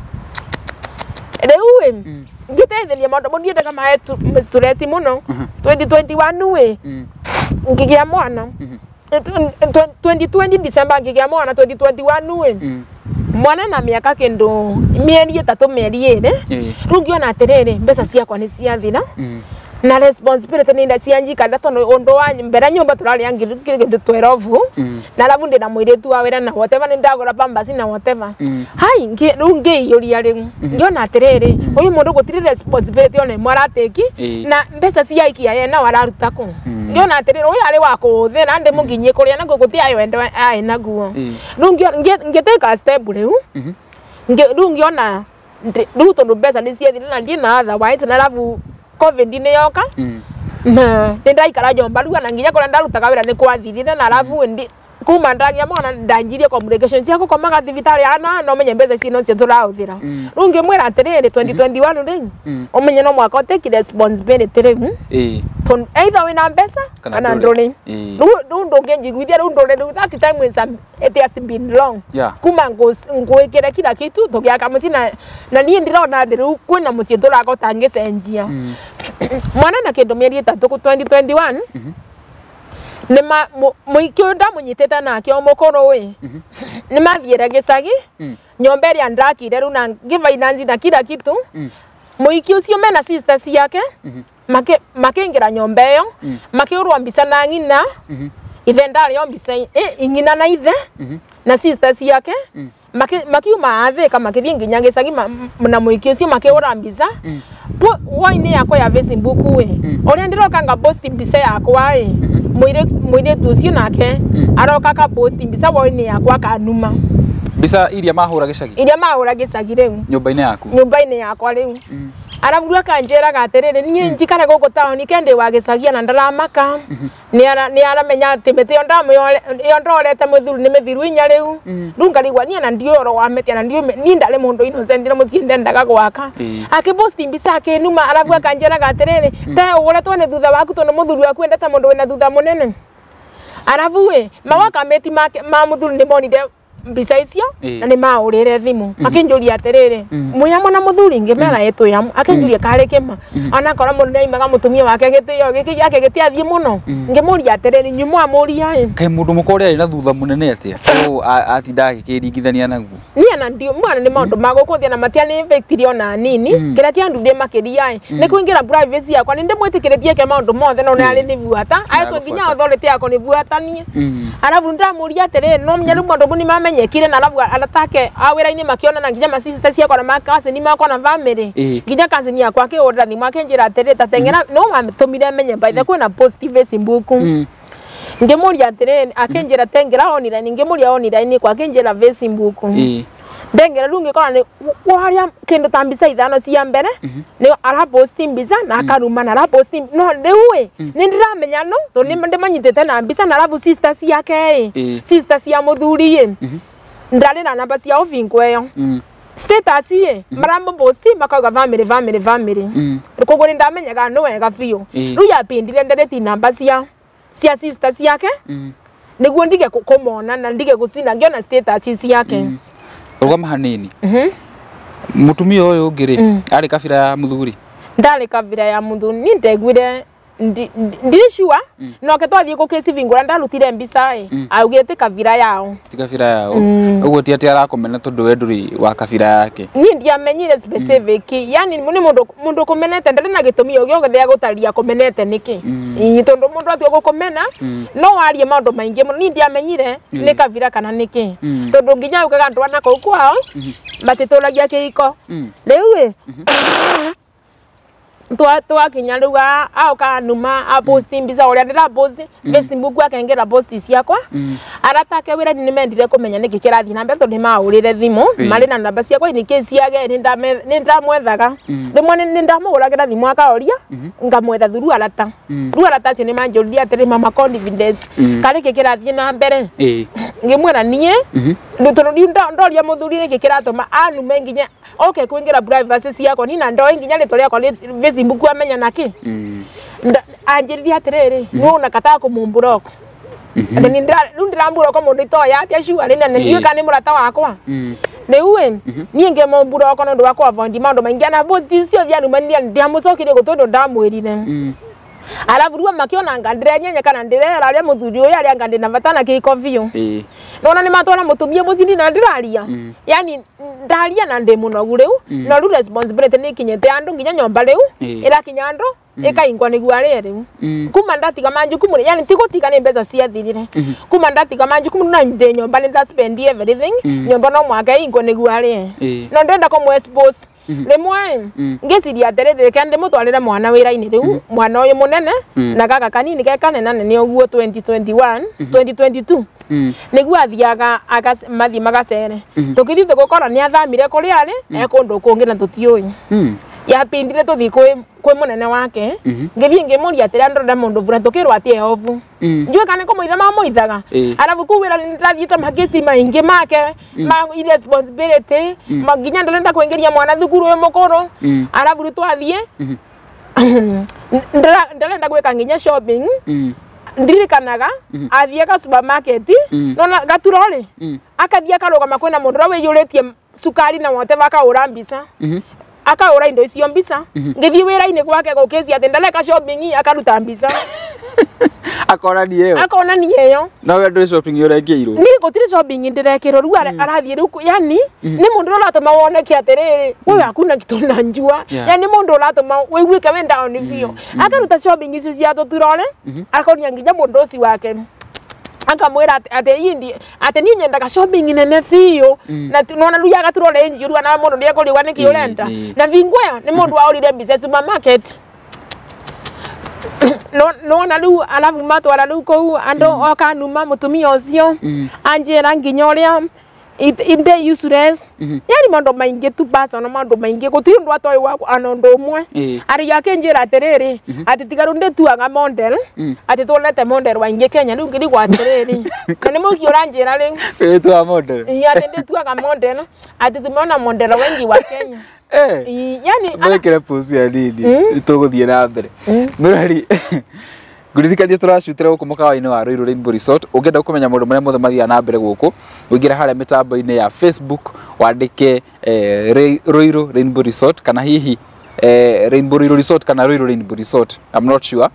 riu ngitetheria maundu mau ndiendaga mae stress muno 2021 wi ngigia mwana 2020 December ngigia mwana 2021 wi mwana na miaka kindu mieri itatu mieri iri riu ngiona atiriri mbeca ciakwa ni ciathira na responsibility ni nda cianjikara tondu undu wa mbere nyumba turaria ngiri kindu 12 na arabu ndina muiritu wa wira na whatever ni ndagura pampers na whatever hai riu ngiyuria riu ngiona atiriri uyu mundu gutiri responsibility ona imwe arateki na mbeca ciaikia ye na araruta ku ngiona atiriri uyu ari wa kuhuthira ndi mukinyie kuria na guti ayo endo ai naguo riu ngiteka step riu riu ngiona riu tondu mbeca ni ciathira na ndina otherwise na arabu COVID ni yoka na ndaikara nyomba riu na nginya kuria ndarutaga wira ni kwathirire na arabu ndi kuma ndagia mwana ndanjirie communication cia gukomaga thibitari ana no menye mbeca ici no cio turahuthira riu ngimwira atiriri 2021 riu umenye no mwaka utake responsibility riu tondu either wina mbeca kana nduri riu ndungĩnjiguithia riu nduri riu that time is it has been long kuma ngwikire kila kitu tugiaka mucii na niĩ ndirona riu kwina mucii turagota ngicenjia mwana na kindu mieri itatu 2021 nima muiki uyu ndamunyitite nake o mukuru wi nimathiire gicagi nyomba ĩrĩa ndakire riu na ngifinance na kila kitu muiki ucio mena sister ciake makiingira nyomba ĩyo makiurwo mbica na ng'ina ithe ndarĩ o mbica ng'ina na ithe na sister ciake makiuma athika makithie nginya gicagi na muiki ucio makiura mbica wine yakwa ya Facebook wi uria ndiroka nga post mbica yakwa ĩ muiritu ucio nake aroka ka post mbica wine yakwa kanuma mbica iria mahura gicagi iria mahura gicagi riu nyumba-inĩ yaku nyumba-inĩ yakwa riu arabu akanjĩraga atĩrĩrĩ niĩ njikare gũkũ taũni ke ndĩ wa gĩcagi na ndaramaka nĩ aramenya atĩ mĩtĩ ĩyo ndorete mũthuri nĩ mĩthiru inya rĩu rĩu ngarigwa niĩ na ndiũĩ ũhoro wa mĩtĩ na ndiũĩ niĩ ndarĩ mũndũ innocent na mũciĩ ndendaga gwaka akĩposti mbica akĩnuma arabu akanjĩraga atĩrĩrĩ te ũgũretwo nĩ thutha waku tondũ mũthuri waku endete mũndũ wĩna thutha mũnene arabu ĩ mawakamĩti ma mũthuri nĩ monire mbica icio na nĩ maũrĩre thimu akinjuria atiriri mwĩ na mũthuri ngĩmera ĩ twĩ hamwe akinjuria karĩ kĩma onakorwo mũndũ nĩaimaga mũtumia wake gĩtĩo gĩkĩ gĩake gĩtiathiĩ mũno ngĩmũria atiriri nyuma amũria ĩ kaĩ mũndũ mũka ũrĩa arĩ na thutha mũnene atĩa ũũ atindaga agĩkĩringithania naguo niĩ na ndio mwana nĩ maũndũ ma gũkũ thĩ na matianĩbĩtirie ona nini kĩrĩa kĩandurie makĩria ĩ nĩ kũingĩra privacy yakwa nĩ ndĩmwĩtĩkĩrĩtie eke maũndũ mothe no nĩ arĩ nĩbuata aetwo nginya authority yakwa nĩbuatanie arabu ndĩramũria atĩrĩrĩ no menya rĩu maũndũ mau nĩmamenyekire na arabu aratake a wĩra-inĩ makĩona na nginya ma sister ciakwa na ma cousin makwa na family nginya cousin yakwa akĩhũrĩra thimũ akĩnjĩra atĩrĩrĩ ta teng'era no matũmire menye by the kwĩna post Facebook ngĩmũria atĩrĩrĩ akĩnjĩra teng'era online ngĩmũria online kwa akĩnjĩra Facebook ndengera rĩu ngĩkora nĩ waria kĩndũ ta mbica ithano cia mbere nĩ araposti mbica na akaruma na araposti no rĩu ĩ nĩ ndĩramenya no tondũ nĩ ndĩmanyitĩte na mbica na arabu sister ciake ĩ sister cia mũthuri ĩ ndarĩ na namba ciao bingo ĩyo Status ye marambo post makauga family family family. Koguo ni ndamenyaga no wega biũ. Rĩu yapindire ndereti namba cia sister ciake. Niguo ndige kumona na ndige gucina ngiona status ciake. Rugama hanini. Mutumia uyu ungi ri ari kabira ya muthuri. Ndari kabira ya muthuri ni ndeguire ndi sure no ke twathie gukicibingura ndarutire mbica i augite kabira yao. Ti kabira yao. Uguo ti ati arakomena tondu we nduri wa kabira yake. Ni ndiamenyire specific yani ni mundu kumenete ndari na gitumi o giothe gutaria kumenete niki. Tondu mundu atua gukumena no warie maundu maingi muno. Ni ndiamenyire ni kabira kana niki. Tondu nginya ukaga andu ana kuu kwao matituragia kihiko. Riu i twakinya riu aoka numa aposti mbica uria ndira post Facebook akengera post ciakwa. Arata ake wira ni mendire kumenya niki kirathi na mbere tondu ni maurire thimu mari na namba ciakwa ni ki ciage ni ndamwethaga rimwe ni ndamuguragira thimu akaoria ngamwetha thuru arata riu arata acio ni manjuririe atiri mama confidence kari ki kirathi na mbere ngimwira nie tondu ndoria muthuri niki kiratuma anume nginya oke kuingira privacy ciakwa ni na ndoi nginya ritwa riakwa Facebook amenya naki. Anjiririe atiriri no na kataa kumumblock. Ati ni ndira mundu itoya atia sure ni na ndiuĩ kana ni murata wakwa. Riu nie ngimumblock no ndu wa kuavoid maundu maingi na post icio thianumania ndiamucokirie gutondu ndamwirire. Arabu ruo makiona anga ndirenyenye kana ndirera aria muthuri uyu aria anga ndina bata na kihiko biũ. Nona ni matwara mutumia mucini na ndiraria. Yani ndaria na ndi munogu riu no riu responsibility ni kinyete andu nginya nyomba riu irakinya andu ikaingwa niguo arie riu. Kuma ndatiga manjukumu yani tigutiga ni mbeca ciathirire. Kuma ndatiga manjukumu na ndi nyomba ni ndaspend everything nyomba no mwaka ingwa niguo arie. No ndenda kumu expose rimwe ngiciria atiriri reke ndimutwarire mwana wira-ini riu mwana uyu munene na gaka kanini ke kanene ni uguo 2021 2022 niguo athiaga mathi magacere tukithii tugukora ni athamire kuria ari e kundu kungi na tutiui. Yapindire tuthii kwi munene wake ngithii ngimuria atiri ndorere mundu bura tukirwo ati e ovu njue kana kumuitha mamuithaga. Arabu kuu wira ndathiite makisi maingi make ma irresponsibility nginya ndirenda kuingiria mwana thukuru uyu mukuru. Arabu riu twathie ndirenda gwika nginya shopping ndirikanaga athie ka supermarket nona gaturori akathie akarugama kwina mundu uria wiyuritie cukari na wote bakaura mbica akaura indo icio mbica ngithii wira-ini gwake gukicia ati ndareka shopping akaruta mbica akonania iyo akonania iyo no we nduri shopping urekirwo ni gutiri shopping ndirekirwo riu arathie riu yani ni mundu uratuma woneke atiriri wewe hakuna kitu nanjua yani mundu uratuma wiguike we down biũ akaruta shopping icio cia tuturore akonia nginya mundu ucio wake akamwira ati indi ati ni nyendaga shopping nene biũ na nona riu agaturore njiru na mundu ndiekuriwa niki urenda na vingwa ni mundu waurire mbica supermarket no na riu arabu matwara riu kuu andu oka numa mutumia ucio anjira nginya uria inde useless yani maundu maingi tu personal maundu maingi gutiri undu atoi wa ana undu umwe ari akinjira atiriri ati tiga riu ndituaga model ati tulete model waingi Kenya riu ngirigwa atiriri na ni muki uranjira riu tua model ati ndituaga model ati tumeona model wengi wa Kenya. Yani mwekere post ya nini tuguthie na mbere murari nguririkanie turacutira guku mukawa-ini wa Ruiru Rainbow Resort. Ungienda kumenya maundu maria mothe mathiaga na mbere guku uingire haria mitambo-ini ya Facebook wandike Ruiru Rainbow Resort kana hihi Rainbow Ruiru Resort kana Ruiru Rainbow Resort, I'm not sure.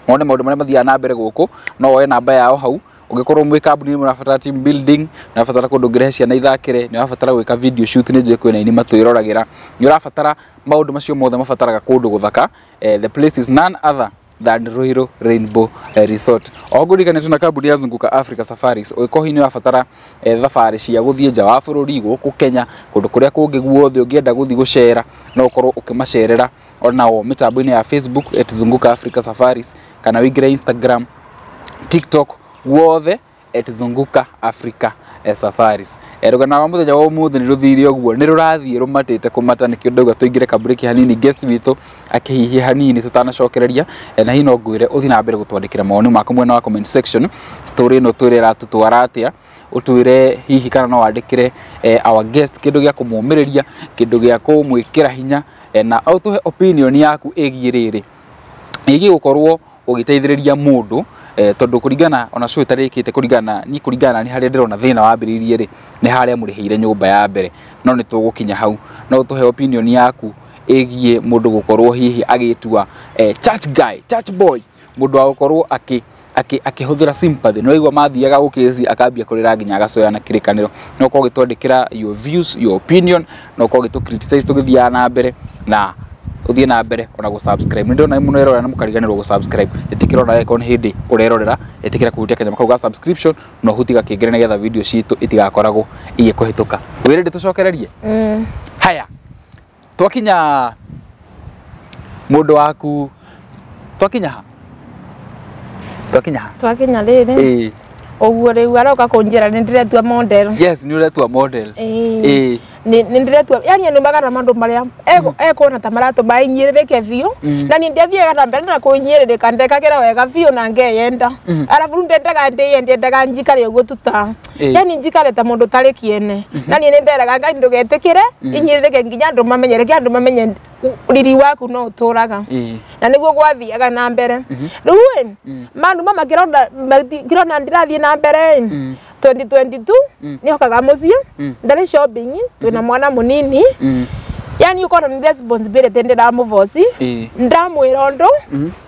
Wone maundu maria mathiaga na mbere guku no woe namba yao hau. Ungikorwo mwi kambuni murabatara team building, murabatara kundu ngirehe ciana ithakire, ni urabatara gwika video shoot ni njui kwina ini matwiroragira, ni urabatara maundu macio mothe mabataraga kundu guthaka. The place is none other than Ruiru Rainbow Resort. O ngũririkanie tuna kambuni ya Zunguka Africa Safaris. Ũngĩkorwo hihi nĩ ũrabatara thabarĩ cia gũthiĩ nja wa bũrũri gũkũ Kenya kũndũ kũrĩa kũngĩ guothe ũngĩenda gũthiĩ gũcera no ũkorwo ũkĩmacerera onao mĩtambo-inĩ ya Facebook at Zunguka Africa Safaris kana wĩingĩre Instagram, TikTok guothe at Zunguka Africa Safaris. Rũgano rwa mũthenya wa ũmũthĩ nĩ rũthire ũguo nĩ rũrathiĩ rũmatĩte kũmata nĩkĩo ndauga tũingĩre kaburĩki hanini guest witũ akĩhihie hanini tũtanacokereria na hihi no ngwĩre ũthiĩ na mbere gũtwandĩkĩra mawoni maku mwena wa comment section story ĩno twĩre ĩratũtwara atĩa Ũtwĩre hihi kana no wandĩkĩre our guest kĩndũ gĩa kũmũmĩrĩria, kĩndũ gĩa kũmwĩkĩra hinya, na ũtũhe opinion yaku ĩgiĩ rĩrĩ, ĩgiĩ gũkorwo ũgĩteithĩrĩria mũndũ, tondũ kũringana ona show ĩtarĩkĩte, kũringana ni kũringana ni harĩa ndĩrona thĩna wambĩrĩirie rĩ, nĩ harĩa mũrĩhĩire nyũmba ya mbere, no nĩ tũgũkinya hau. No ũtũhe opinion yaku ĩgiĩ mũndũ gũkorwo hihi agĩtua church guy, church boy, mũndũ wa gũkorwo akĩhũthĩra sympathy. No igua mathiaga gũkĩci akambia kũrĩra nginya agacoya na kĩrĩkanĩro. No ũkorwo ũgĩtwandĩkĩra your views, your opinion, no ũkorwo ũgĩtũ criticize tũgĩthiaga na mbere, na ũthiĩ na mbere ona gũ subscribe. Nĩ ndĩrona mũno erorera na mũkariganĩrwo gũ subscribe. Ĩtĩkĩra ona angĩkorwo nĩ hĩndĩ ũrerorera, ĩtĩkĩra kũhutia kanyamũ kau ga subscription na ũhutie gakengere nĩgetha video citũ itigakoragwo igĩkũhĩtũka. Wĩrĩ tũcokererie. Haya, twakinya mũndũ waku, twakinya ha? Twakinya ha? Twakinya rĩrĩ. Ĩĩ. Ũguo rĩu aroka kũnjĩra nĩ ndĩretua model. Yes, nĩ ũretua model. Ĩĩ. Nĩ ndĩretua, yani numaga na maũndũ marĩa ekuona ta maratũma inyĩrĩrĩke biũ, na niĩ ndiathiaga na mbere na kũnyĩrĩrĩka, ndekagĩra wega biũ na ngeyenda. Arabu rĩu ndendaga ndĩyendie, ndendaga njikare ũguo tu ta, yani njikare ta mũndũ ũtarĩ kĩene. Na niĩ nĩnderaga Ngai ndũgetĩkĩre inyĩrĩrĩke nginya andũ mamenye, reke andũ mamenye riri waku no ũtũraga. Na nĩguo gwathiaga na mbere. Rĩu ĩ, manuma makĩrona ndĩrathiĩ na mbere ĩ, 2022 nĩhokaga mũciĩ, ndarĩ shopping, twĩna mwana mũnini, yani ũkona nĩ responsibility ndĩramũboci. Ndamwĩra ũndũ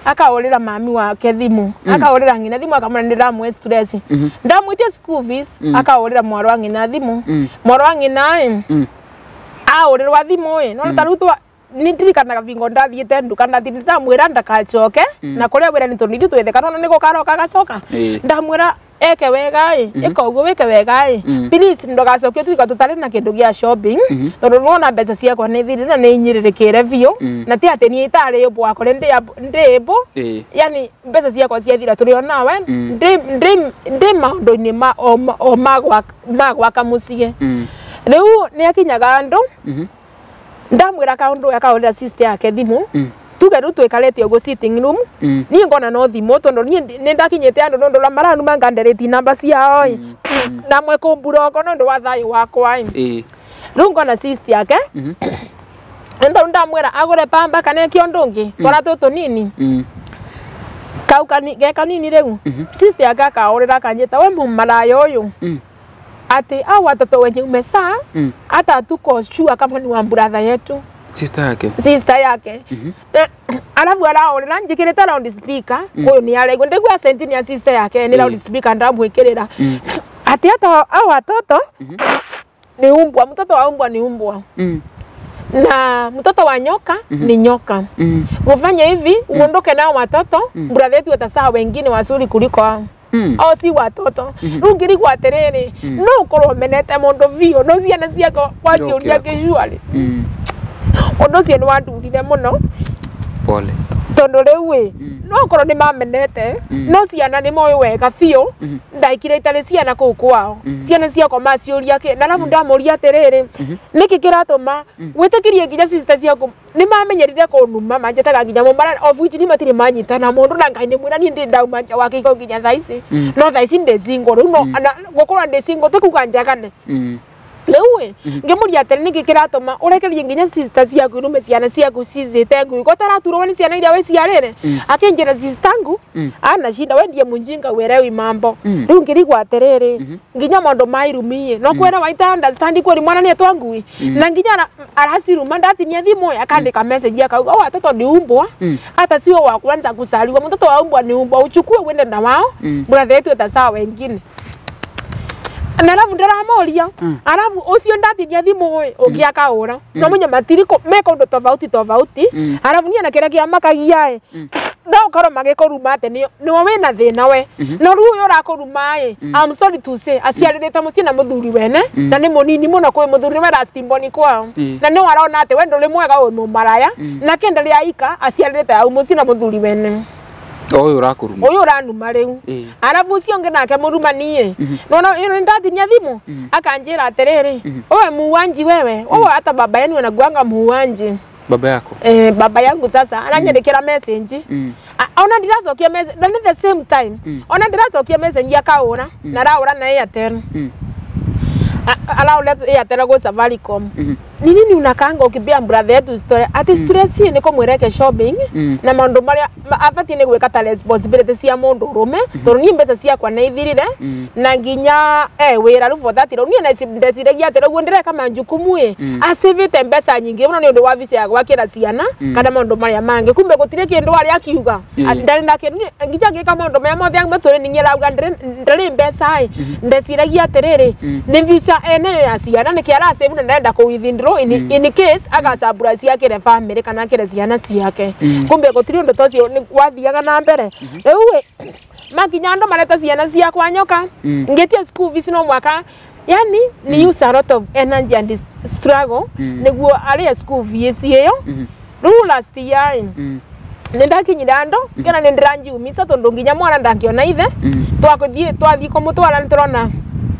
akahũrĩra mami wake thimũ, akahũrĩra ng'ina thimũ, akamwĩra ndĩramũhe stress. Ndamwĩtia school fees, akahũrĩra mwarĩ wa ng'ina thimũ. Mwarĩ wa ng'ina ĩ, ahũrĩrwa thimũ ĩ, no ta rĩu ndirikanaga bingo ndathiĩte nduka ndathi ndamwĩra ndakacoke, na kũrĩa wĩra nĩ tondũ ithuĩ twĩtheka no nĩ gũkaroka agacoka. Ndamwĩra eke wega ĩ, ĩka ũguo wĩke wega ĩ, please ndũgacoke tuika tũtarĩ na kĩndũ gĩa shopping, tondũ nĩwona mbeca ciakwa nĩ thirire na nĩ inyĩrĩrĩkĩre biũ, na ti atĩ niĩ itarĩ ĩmbũ wakwa ndĩ ĩmbũ, yani mbeca ciakwa ciathira tũrĩ o nawe, ndĩ maũndũ-inĩ o ma gwaka mũciĩ. Rĩu nĩ akinyaga andũ, ndamwĩra kaũndũ akahũrĩra sister yake thimũ, tuge rĩu twikarĩte ũguo sitting room, niĩ ngona no thimũ tondũ niĩ nĩ ndakinyĩte andũ nĩ ũndũ ũrĩa maranuma nganderĩti namba ciao ĩ, na mwe kũmburoko nĩ ũndũ wa thayũ wakwa ĩ. Rĩu ngona sister yake, nĩ ndamwĩra agũre pamba kana eke ũndũ ũngĩ, twara tũtũ nini kau ge kanini. Rĩu sister yake akahũrĩra akanjĩta we mũmaraya ũyũ, ati hao watoto wenye umezaa hata tuko sure kama ni wa brother yetu. Sister yake. Sister yake. Alafu arahũrĩra njĩkĩrĩte loud speaker, ũyũ nĩ araigua ndĩgua accent ni ya sister yake, nĩ loud speaker ndamwĩkĩrĩra. Ati hata hao watoto ni umbwa, mtoto wa umbwa ni umbwa. Na mtoto wa nyoka ni nyoka. Ufanye hivi uondoke nao watoto, brother yetu atazaa wengine wazuri kuliko hao. O si watoto. Rĩu ngĩrigwo atĩrĩrĩ, no ũkorwo ũmenete mũndũ biũ, no ciana ciakwa waciũria kĩcuarĩ. Ũndũ ũcio nĩ wandurire mũno. Pole. Tondũ rĩu ĩ, no ũkorwo nĩ mamenete, no ciana nĩ moĩ wega biũ, ndaikire itarĩ ciana kũu kwao. Ciana ciakwa maciũria kĩ, na arabu ndamũria atĩrĩrĩ, nĩkĩ kĩratũma wĩtĩkĩrie nginya sister ciaku nĩ mamenyerire kũnuma, manjĩtaga nginya mũmara, of which nĩ matirĩ manyitana mũndũ, na Ngai nĩ mwĩra niĩ ndĩ ndauma nja wa kĩhiko nginya thaa ici. No thaa ici ndĩ single, rĩu no gũkorwo ndĩ single ti kuga njagane. Rĩu ĩ, ngĩmũria atĩrĩ, nĩkĩ kĩratũma ũrekererie nginya sister ciaku irume ciana ciaku cizĩte ngui, ko taraturwo nĩ ciana iria wĩciarĩre? Akĩnjĩra sister angu ana shinda, we ndiye mũjinga uelewi mambo. Rĩu ngĩrigwo atĩrĩrĩ, nginya maũndũ ma irumi ĩ, no kwĩra waita understand kweli mwana nĩ etwa ngui, na nginya araciruma ndatinia thimũ ĩ, akandĩka message akauga o watoto ni umbwa, hata sio wa kwanza kuzaliwa, mtoto wa umbwa ni umbwa, uchukue uende na wao, brother yetu atazaa wengine. Na arabu ndĩramũria, arabu ũcio ndatinia thimũ ĩ, ũngĩ akahũra, no mũnya matiri meka ũndũ tofauti tofauti. Arabu niĩ na kĩrĩa kĩamakagia ĩ, no ũkorwo magĩkũruma atĩ nĩwe wĩna thĩna we, no rĩu ũyũ ũrakũruma ĩ, I'm sorry to say, aciarĩrĩte mũciĩ na mũthuri wene, na nĩ mũnini mũno kwĩ mũthuri nĩwe last born kwao, na nĩwe arona atĩ we ndũrĩ mwega wĩ mũmaraya, na kĩenda rĩa ika aciarĩrĩte hau mũciĩ na mũthuri wene. Ũyũ ũrakũruma. Ũyũ ũranuma rĩu. Arabu ũcio ũngĩ nake mũrumani ĩ, nona nĩ ndatinia thimũ akanjĩra atĩrĩrĩ, wewe muuanji wewe, wewe hata baba yenu anakuanga muuanji. Baba yako? Baba yangu sasa ananyandĩkĩra message. Ona ndiracokia message na the same time ona ndiracokia message akaura na raura na Airtel. Araura Airtel go Safaricom. Ni nini unakanga ukibia brother yetu story ati stress ni kumwireke shopping na maundu maria abati ni gwika ta responsibility cia mundu rume tondu ni mbeca ciakwa na ithirire na nginya wira ru for that ro ni na ndeciragia ati ruo ndireka manjukumu acivite mbeca nyingi muno ni undu wa visa ya gwakira ciana kana maundu maria mangi kumbe gutire kindu ari akiuga ndari na kindu nginya ngika maundu maria mothe maturi ni ngirauga ndari mbeca ndeciragia atiriri ni visa enayo ya ciana ni kiaracave na ndenda kuwithindro in case agacambura ciakire family kana akire ciana ciake kumbe gutiri undu tocio wathiaga na mbere riu makinya andu mareta ciana ciakwa nyoka ngitie school fees no mwaka yani ni use a lot of energy and struggle niguo aria school fees iyo riu last year nindakinyire andu kena nindiranjiumisa tondu nginya mwana ndangiona ithe twakuthie twathie kumutwara niturona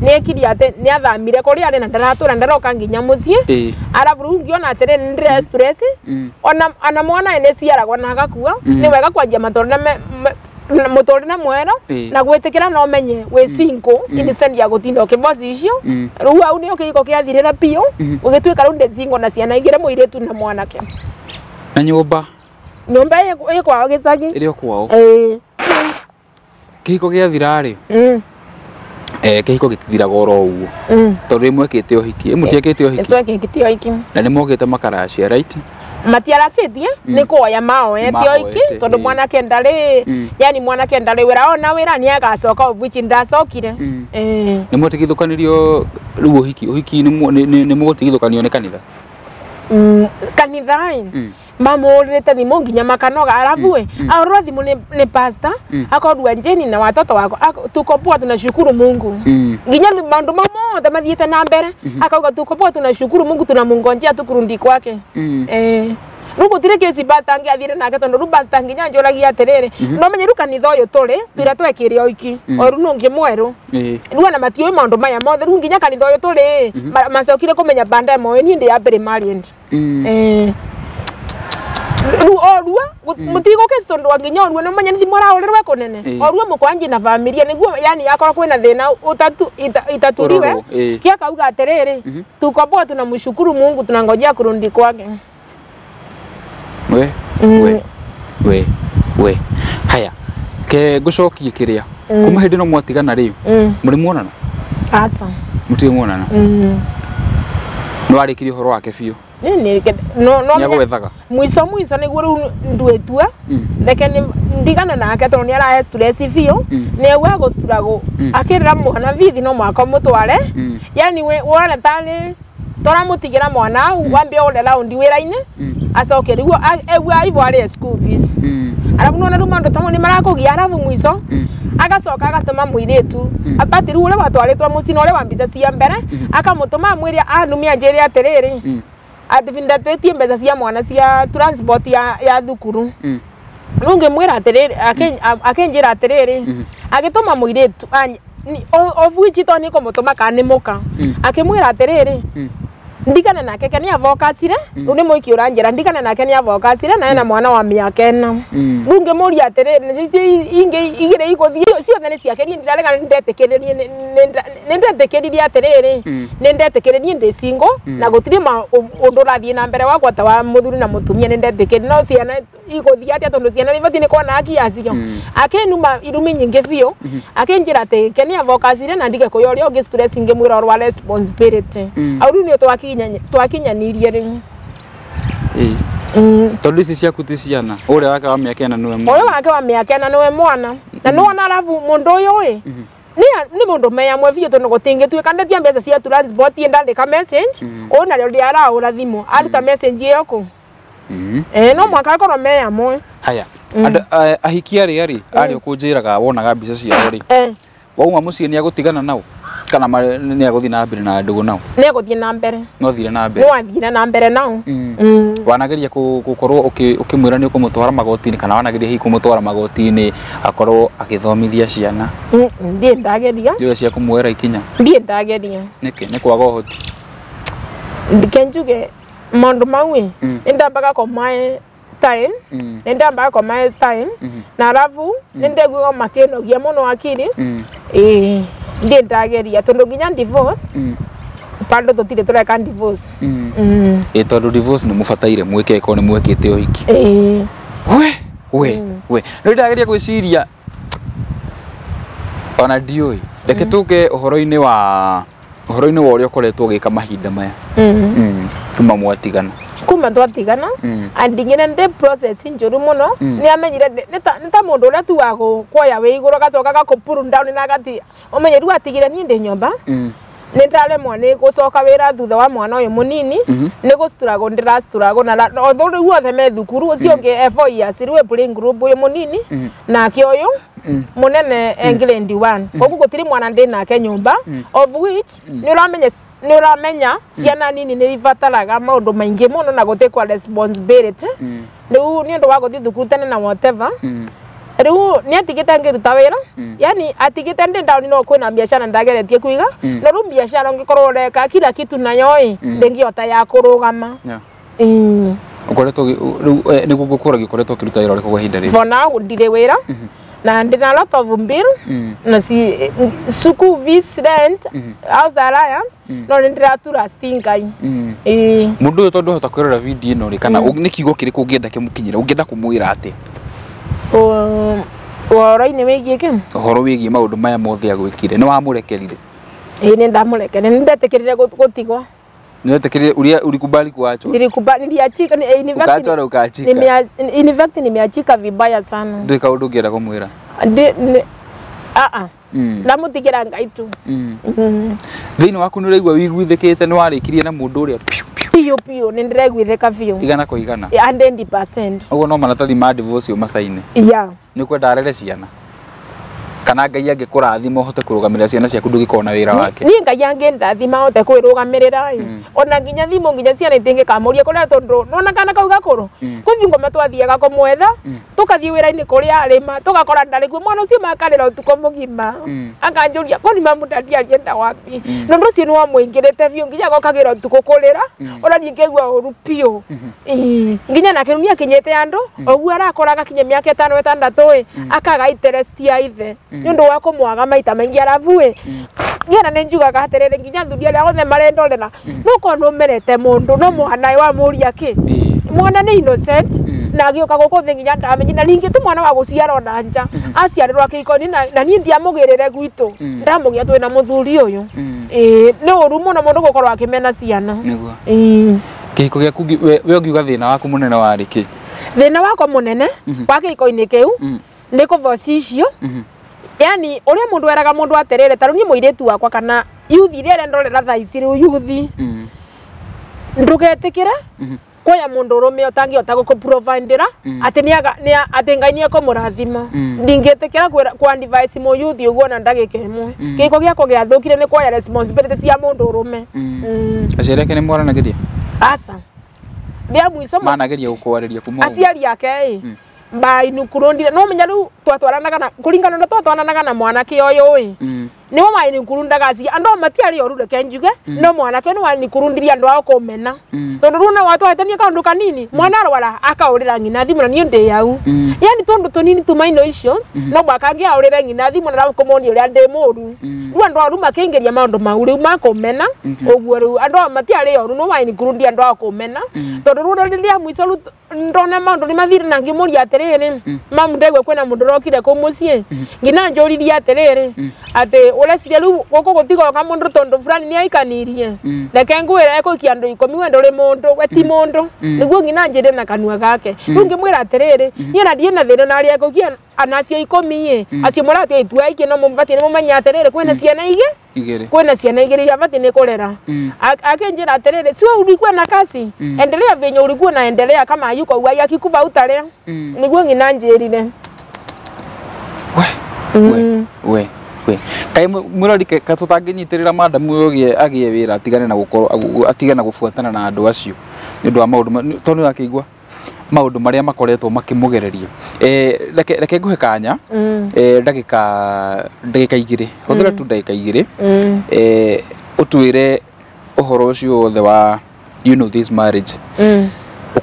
niekirie ati niathamire kuria ari na ndaratura ndaroka nginya mucii arabu riu ngiona atiri ndire stress ona mwana ene ciaragwo na agakua ni wega kwanjia muturire mwero na gwitikira no menye wi single instead ya gutinda ukivoci icio riu au nio kiiko kiathirira biu ugituika riu ndi single na ciana igire muiritu na mwanake na nyumba ii kwao gicagi iri kwao kihiko giathira ri kihiko gitithiraga oro uguo tondu rimwekite uhiki mutiekite uhiki twekite uhiki na nimokite makaracia right matiaracitie ni kuoya maoete oiki tondu mwanake ndari yani mwanake ndari wira ona wira ni agacoka of which ndacokire ni mwatigithukanirio riu uhiki uhiki ni mugutigithukanio ni kanitha kanitha mamurite thimu nginya makanoga arabu aurwo thimu ni pastor akorwa njeni na watoto wako tuko poa tunashukuru Mungu nginya maundu mothe mathiete na mbere akauga tuko poa tunashukuru Mungu tunamungonjea tukurundi kwake riu gutire kesi pastor angiathire nake tondu riu pastor nginya njuragia atiriri no menye riu kanitha uyu turi twira twekire oiki oru nungi mweru riu ona matiui maundu maya mothe riu nginya kanitha uyu turi macokire kumenya baadaye moe ni ndi ya mbere married orua mutigo kesi tondu nginya orua no menya ni muraorirwe kunene orua mukwanji na familia niguo yani akorwo kwina thina utatu itaturiwe kia kauga atiriri tuko poa tunamshukuru Mungu tunangojea kurundi kwake we we we we haya ke ngucokie kiria kuma hindi no mwatigana riu muri muonana aca mutige muonana no arikirie uhoro wake biu ni no no nĩagwethaga mwico mwico niguo riu nduĩtua reke ndigane nake tondu nĩarahe stress biũ nĩaigua gũstruggle akĩrĩra mwana bithi no mwaka ũmũtware yani wona tarĩ toramũtigĩra mwana au wambe ũre raundi wĩra-inĩ acoke rĩu aigua ivo arĩe school fees arabu nona rĩu maũndũ ta mau nĩmarakũgia arabu mwico agacoka agatũma mũirĩtu abati rĩu ũrĩa watwarĩtwo mũciĩ na ũrĩa wa mbica cia mbere akamũtũma amwĩre anumia anjĩre atĩrĩrĩ ati ndatetie mbeca cia mwana cia transport ya thukuru riu ngimwira atiriri akinjira atiriri agituma muiritu of which to ni kumutuma kana ni muka akimwira atiriri ndigane nake ke ni avokacire riu ni muiki uranjira ndigane nake ni avokacire na ena mwana wa miaka ena riu ngimuria atiriri nicio ingi igire iguthie ciothe ni ciake ni ndirarega ni ndetikiririe atiriri ni ndetikiririe ndi single na gutiri undu urathie na mbere wakwa ta wa muthuri na mutumia ni ndetikiririe no ciana iguthie atia tondu ciana ibatie ni kuona haki yacio akinuma irumi nyingi biu akinjira ati ke ni avokacire na ndige kuya uria ungi stress ngimwira orwa responsibility au riu ni twakinyanirie riu tondu ici ciaku ti ciana uria wake wa miaka ena niwe mwana uria wake wa miaka ena niwe mwana na niwona arabu mundu uyu ĩ ni mundu meyamwe biũ tondu gutingituika ndetia mbeca cia transport ndandika message ũyũ narĩo ndiaraũra thimũ aruta message ĩyo kũ no mwaka akorwo meyamwe haya ahiki aria rĩ aria ũkũnjĩraga wonaga mbica ciao rĩ wauma mũciĩ nĩ agũtigana nao kana nĩ agũthiĩ na mbere na ndũgũ nao nĩ agũthiĩ na mbere no athire na mbere no athire na mbere nao wanageria gũkorwo ũkĩmwĩra nĩ ũkũmũtwara magoti-inĩ kana wanageria hihi kũmũtwara magoti-inĩ akorwo agĩthomithia ciana ndiĩ ndageria njũĩ cia kũmuoera ikinya ndiĩ ndageria nĩkĩ nĩ kwaga ũhoti ndike njuge maũndũ mau ĩ nĩ ndambaga kũmae time nĩ ndambaga kũmahe time na arabu nĩ ndaiguaga makĩnogia mũno akiri. Ĩĩ ndiĩ ndageria tondũ nginya divorce bado tũtirĩ tũreka divorce. Ĩ tondũ divorce nĩ mũbataire mwĩke ĩkorwo nĩ mwĩkĩte ũhiki. Ĩĩ. We we nĩ ndageria gwĩciria ona ndiũĩ. Reke tũke ũhoro-inĩ wa ũrĩa ũkoretwo ũgĩka mahinda maya. Kuma mwatigana. Kuma twatigana andingire ndi process njuru muno ni amenyire ni ta mundu uria tu wa kuoya wi iguru gacoka gakupuru down na gati umenye riu atigire ni ndi nyomba ni ndaremwo ni gucoka wira thutha wa mwana uyu munini ni gustruggle ndira struggle na although riu othe me thukuru ucio ungi e 4 years riu e play group uyu munini nake uyu munene e grade 1 koguo gutiri mwana ndi nake nyumba of which ni uramenya ciana nini ni ibataraga maundu maingi muno na gutikwa responsibility riu ni undu wa guthii thukuru tene na whatever. Riu ni atigite ngiruta wira yani atigite ndi down no kwina biashara ndageretie kuiga no riu biashara ngikorwo ureka kila kitu nayo i ndingiota ya kurugama. Ukoretwo riu niguo ngukuragia ukoretwo ukiruta wira uriku kwa ihinda riri? For now ndire wira na ndina lot of bill na si school fees rent house allowance no ndiratura stingai. Mundu uyu tondu hota kwirora video ino ri kana ni kiugo kiriku ungienda kimukinyira ungienda kumwira ati ũhoro-inĩ wĩgiĩ kĩ? Ũhoro wĩgiĩ maũndũ maya mothe agwĩkire nĩ wamũrekerire? Ĩĩ nĩ ndamũrekerire, nĩ ndetĩkĩrire gũtigwo. Nĩ wetĩkĩrire uria ulikubali kuachwa? Nilikubali, niliachika, ukaachwa na ukaachika. In fact nimeachika vibaya sana. Ndũĩ kaũndũ ũngĩenda kũmwĩra? Ndamũtigĩra Ngai tu. Thĩinĩ waku nĩ ũraigua wĩiguithĩkĩte nĩ warĩkirie na mũndũ ũrĩa piũ piũ? Piũ piũ nĩ ndĩraiguithĩka biũ. Igana kwa igana? 100%. Ũguo no maratathi ma divorce ũmacaine? Yeah. Nĩ ũkwenda arere ciana? Kana Ngai angĩkũrathima ũhote kũrũgamĩrĩra ciana ciaku ndũgĩkorwo na wĩra wake? Niĩ Ngai angĩndathima hote kwĩrũgamĩrĩra ĩ ona nginya thimũ nginya ciana itingĩkamũria kũrĩa tondũ nona kana kau gakũrũ kwĩ bingo matwathiaga kũmwetha tũkathiĩ wĩra-inĩ kũrĩa arĩma tũgakora ndarĩ kuo mwana ũcio makarĩra ũtukũ mũgima akanjũria kwani mamu dadi alienda wapi na ũndũ ũcio nĩ wamũingĩrĩte biũ nginya agokagĩra ũtukũ kũrĩra ona niĩ ngaigua ũru biũ. Nginya nake rĩu nĩakinyĩte andũ ũguo arakora agakinya mĩaka ĩtano ĩtandatũ ĩ akaga interest ya ithe nĩ ũndũ wa kũmwaga maita maingĩ arabu ĩ niĩ ona nĩ njugaga atĩrĩrĩ nginya athuri arĩa othe marendorera no korwo nĩ ũmerete mũndũ no mwana wamũria kĩ mwana nĩ innocent na agĩũka gũkũ thĩ nginya ndamenye na ningĩ ti mwana wa gũciarwo na nja aciarĩrwo kĩhiko-inĩ na niĩ ndiamũgĩrĩre gwitũ ndamũgĩa twĩ na mũthuri ũyũ. Nĩ ũru mũno mũndũ gũkorwo akĩmena ciana. Nĩguo kĩhiko gĩaku we ũngiuga thĩna waku mũnene warĩ kĩ? Thĩna wakwa mũnene wa kĩhiko-inĩ kĩu nĩ kũvoci icio. Yani uria mundu eraga mundu aterere taru ni muiritu wakwa kana yuthi iria ndorera thaa ici riu yuthi ndugetikire kuoya mundu urume utangihota gukuprovidera ati ni ati Ngai ni ekumurathima ndingitikira kwa advice mu yuthi uguo na ndagika imwe kiko giakwa giathukire ni kuoya responsibility cia mundu urume. Aciari ake ni mwaranagiria? Aca ndia mwico manageria gukwariria kuma aciari ake ĩ mainukurundire no menya riu twatwaranaga na kuringana na twatwaranaga na mwanake uyu ĩ niwe mainukurundaga acia andu matiari oru reke njuge no mwanake ni wanikurundirie andu ao kumena tondu riu no watwahĩtania kaundu kanini mwana arwara akaurira ng'ina thimu na niĩ ndĩ au yani tundu tunini tu minor issues no mwaka angĩaũrĩre ng'ina thimu na kũmonia ũrĩa ndĩ mũru riu andu ao riu makĩingĩria maũndũ mau riu makumena ũguo riu andu ao matiarĩ oru no wainikurundia andu ao kumena tondu riu rĩrĩa mwico riu ndona maũndũ nĩ mathire na ngĩmũria atĩrĩrĩ mamu ndaigua kwĩna mũndũ ũrokire kũu mũciĩ ngina njũririe atĩrĩrĩ atĩ ũreciria rĩu gũkũ gũtigoka mũndũ tondũ fulani nĩ aikanirie reke ngwĩre ekũikia andũ ikũmi we ndũrĩ mũndũ we ti mũndũ nĩguo ngina njĩre na kanua gake rĩu ngĩmwĩra atĩrĩrĩ niĩ ona ndirĩ na thĩna na arĩa ekũikia anacio ikũmi ĩ acio mũratua itua aikie no mũbatiĩ nĩ mũmenye atĩrĩrĩ kwĩna ciana igĩ kwĩna ciana igĩrĩ iria batiĩ nĩ kũrera akĩnjĩra atĩrĩrĩ sio ulikuwa na kasi endelea venye ulikuwa naendelea kama yuko uhai akikufa utalea nĩguo ng'ina njĩrire. We we kai mwirori ka tũtangĩnyitĩrĩra madamu ũyũ agĩe wĩra atigane na gũkorwo atigane na gũbuatana na andũ acio nĩ ũndũ wa maũndũ tondũ nĩ ũrakĩigua maũndũ marĩa makoretwo makĩmũgereria. Reke ngũhe kanya ndagĩka igĩrĩ hũthĩra tu ndagĩka igĩrĩ ũtwĩre ũhoro ũcio wothe wa you know this marriage.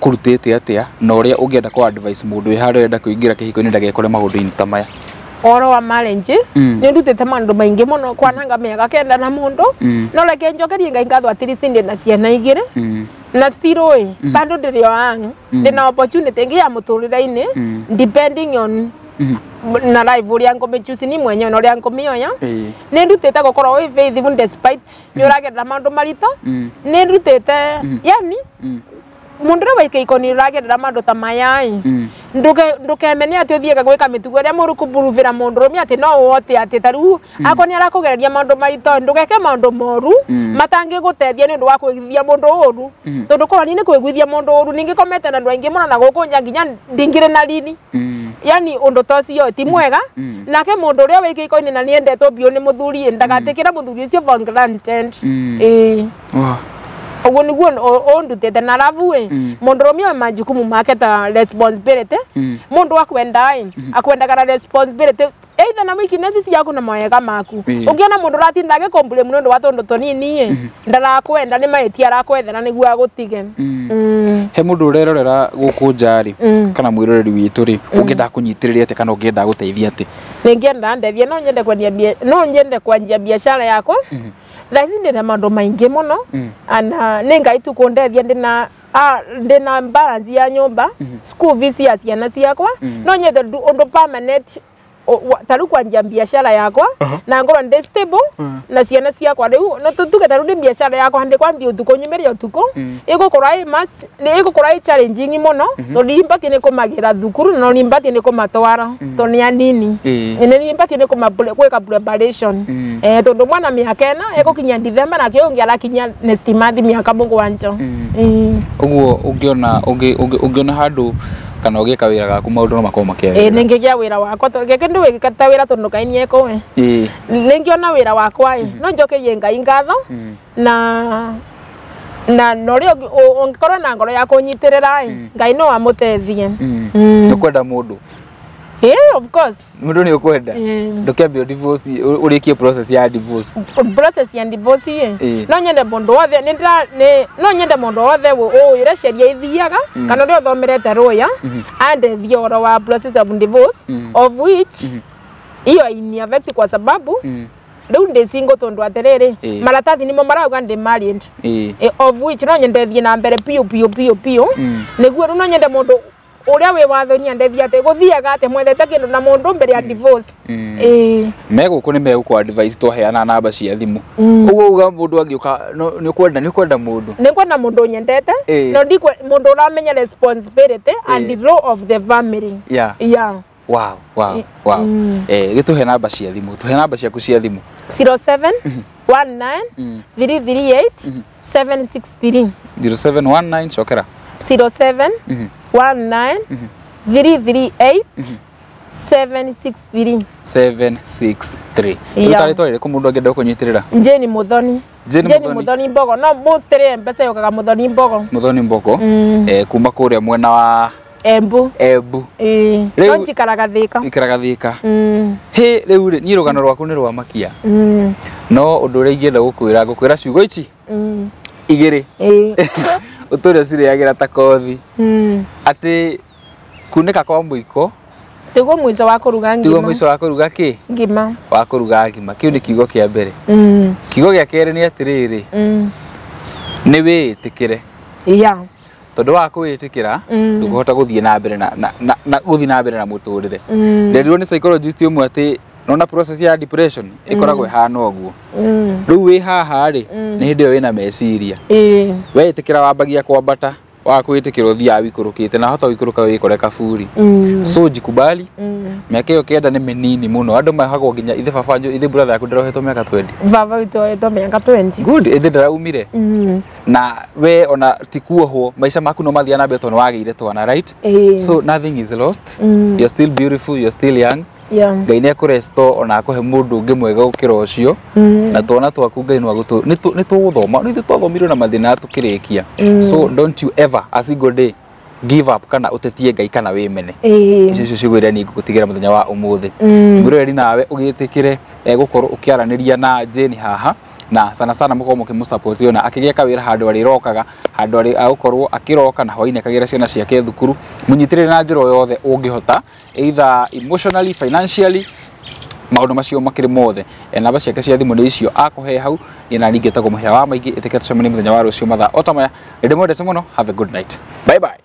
Ũkũrutĩte atĩa na ũrĩa ũngĩenda kũ advice mũndũ wĩ harĩa ũrenda kũingĩra kĩhiko-inĩ ndagekore maũndũ-inĩ ta maya? Oro wa marriage nĩ ndutĩte maũndũ maingĩ mũno kwananga mĩaka 9 na mũndũ no reke njokerie Ngai ngatho at least ndĩ na ciana 2 na still ĩ bado ndĩrĩ o ang ndĩna opportunity ĩngĩ ya mũtũrĩre-inĩ depending on na life ũrĩa ngũmĩchoose ni mwenyewe na ũrĩa ngũmĩoya. Nĩ ndutĩte gũkorwo wĩ faithful despite nĩ ũragerera maũndũ maritũ. Nĩ ndutĩte yani mundu ũrĩa wĩ kĩhiko-inĩ ũragerera maũndũ ta maya ĩ ndũkemene atĩ ũthiĩga gwĩka mĩtugo ĩrĩa mũru kũburuvĩra mũndũrũme atĩ no wote atĩ ta rĩu akorwo nĩ arakũgereria maũndũ maritũ ndũgeke maũndũ moru matangĩgũteithia nĩ ũndũ wa kũiguithia mũndũ ũru tondũ korwo niĩ nĩ kũiguithia mũndũ ũru ningĩkomete na andũ aingĩ mũno na gũkũ nja nginya ndingĩrĩ na riri yani ũndũ ta ũcio ti mwega. Nake mũndũ ũrĩa wĩ kĩhiko-inĩ na nĩendetwo biũ nĩ mũthuri ndagatĩkĩre mũthuri ũcio for granted. Ũguo nĩguo ũndutĩte na arabu ĩ mũndũrũme oe majukumu make ta responsibility. Mũndũ akwenda ĩ akwendaga na responsibility either na weaknesses ciaku na mawega maku. Ũngĩona mũndũ ũratinda agĩcomplain nĩ ũndũ wa tũndũ tũnini ĩ ndarakwenda nĩ mahĩtia arakwethera nĩguo agũtige. He mũndũ ũrerorera gũkũ nja rĩ kana mwĩroreri witũ rĩ ũngĩenda kũnyitĩrĩria atĩa kana ũngĩenda gũteithia atĩa? Nĩngĩenda ndeithie no nyende kwendia no nyende kwanjia biacara yakwa. Thaa ici ndĩna maũndũ maingĩ mũno ana nĩ Ngai tu kũndeithia ndĩna balance ya nyũmba school fees ya ciana ciakwa no nyende ũndũ permanent ta rĩu kwanjia biacara yakwa na ngorwo ndĩ stable na ciana ciakwa rĩu no tuge ta rĩu ndĩ biacara yakwa ndĩ kwambia ũtukũ nyumĩre ũtukũ ĩgũkorwo ĩ mass nĩ ĩgũkorwo ĩ challenging mũno tondũ nimbatie nĩ kũmagĩra thukuru na nimbatie nĩ kũmatwara tondũ nĩ anini nĩ nimbatie nĩ gwĩka preparation tondũ mwana mĩaka 4 ĩgũkinya December nake ũyũ ũngĩ arakinya next month mĩaka 7. Ũguo ũngĩona ũngĩona handũ kana ũgĩka wĩra gaku maũndũ no makorwo makĩagĩrĩra. Nĩngĩgĩa wĩra wakwa tondũ gĩkĩ ndĩ ta wĩra tondũ Ngai nĩekũhe. Nĩngĩona wĩra wakwa ĩ no njokerie Ngai ngatho na na ũrĩa ũngĩkorwo na ngoro ya kũnyitĩrĩra ĩ Ngai no amũteithie. Nĩũkwenda mũndũ? Yeah, of course. Mũndũ nĩ ũkwenda? Ndũkĩambie divorce ũrĩkie process ya divorce. Process ya divorce ĩ no nyende mũndũ wothe no nyende mũndũ wothe ũĩ ũrĩa sheria ithiaga kana ũrĩa ũthomerete rũya andeithie ũhoro wa process of divorce of which iyo ini affect kwa sababu rĩu ndĩ single tondũ atĩrĩrĩ maratathi nĩmo marauga ndĩ married of which no nyende thiĩ na mbere piũ piũ piũ piũ nĩguo rĩu no nyende mũndũ ũrĩa wĩ watho-inĩ andeithie atĩ gũthiaga atĩ mwethete kĩndũ na mũndũ mbere ya divorce. Me gũkũ nĩ megũkũ advice twaheana namba cia thimũ. Ũguo uga mũndũ angĩũka nĩ ũkwenda mũndũ? Nĩ ngwenda mũndũ nyendete no mũndũ ũramenya responsibility and the role of the family. Yeah. Wow, wow, wow. Gĩtũhe namba cia thimũ, tũhe namba ciaku cia thimũ. 07 19 338 763. 0719 cokera. 07 19 338 763. 763. Rĩu tarĩtwa rĩrĩkũ mũndũ angĩenda gũkũnyitĩrĩra? Jane Muthoni. Jane Muthoni Mbogo. No mostly mbeca yũkaga Muthoni Mbogo. Muthoni Mbogo. Kuma kũrĩa mwena wa Embu. Embu. No njikaraga Thika. Ikaraga Thika. Hĩ rĩu rĩ niĩ rũgano rwaku nĩ rwa makia. No ũndũ ũrĩa ingĩenda gũkwĩra ngũkwĩra ciugo ici igĩrĩ. Ũtũre ũcirĩagĩra ta kothi. Atĩ kunĩka kwa mũiko tiguo mũico wa kũruga ngima. Tiguo mũico wa kũruga kĩ? Ngima. Wa kũruga ngima. Kĩu nĩ kiugo kĩa mbere. Kiugo gĩa kerĩ nĩ atĩrĩrĩ nĩ wĩĩtĩkĩre. Yeah. Tondũ wa kwĩĩtĩkĩra ndũkũhota gũthiĩ na mbere na gũthiĩ na mbere na mũtũrĩre. Nderirwo nĩ psychologist ũmwe atĩ nona process ya depression ĩkoragwo ĩhana ũguo. Rĩu wĩ haha rĩ nĩ hĩndĩ ĩyo wĩna meciria. Weĩtĩkĩra wambagia kwambata wa kwĩĩtĩkĩra ũthiaga wĩikũrũkĩte na hota gũikũrũka wĩkore kaburi. So jikubali. Mĩaka ĩyo 9 nĩ mĩnini mũno. Andũ mahagwo nginya ithe baba ithe brother yaku ndarohetwo mĩaka 20. Baba witũ ohetwo mĩaka 20. Good, ithe ndaraumire. Na we ona ti kuohwo maica maku no mathiaga na mbere tondũ wagĩire twana, right? So nothing is lost. You're still beautiful, you're still young. Ngai nĩ ekũrestore ona akũhe mũndũ ũngĩ mwega gũkĩra ũcio na twana twaku Ngai no agũtũ nĩ tũgũthoma nĩ ithuĩ twathomirwo na mathĩna tũkĩrĩkia. So don't you ever a single day give up kana ũtetie Ngai kana wĩmene. Icio icio ciugo iria niĩ ngũgũtigĩra mũthenya wa ũmũthĩ. Mwĩroreri nawe ũgĩtĩkĩre gũkorwo ũkĩaranĩria na Jane haha Na sana sana mũkorwo mũkĩmũsupport ona akĩgĩa kawĩra handũ arĩrokaga, handũ arĩ agũkorwo akĩroka na hwainĩ akagĩra ciana ciake thukuru. Mũnyitĩrĩre na njĩra o yothe ũngĩhota, either emotionally, financially, maũndũ macio makĩrĩ mothe. Namba ciake cia thimũ nĩ icio akũhe hau. Niĩ na ningĩ etagwo Mũhĩa wa Maingĩ. Ĩtĩkĩra tũcemanie mũthenya wa rũciũ mathaa o ta maya. Nĩ ndĩmwendete mũno. Have a good night. Bye bye.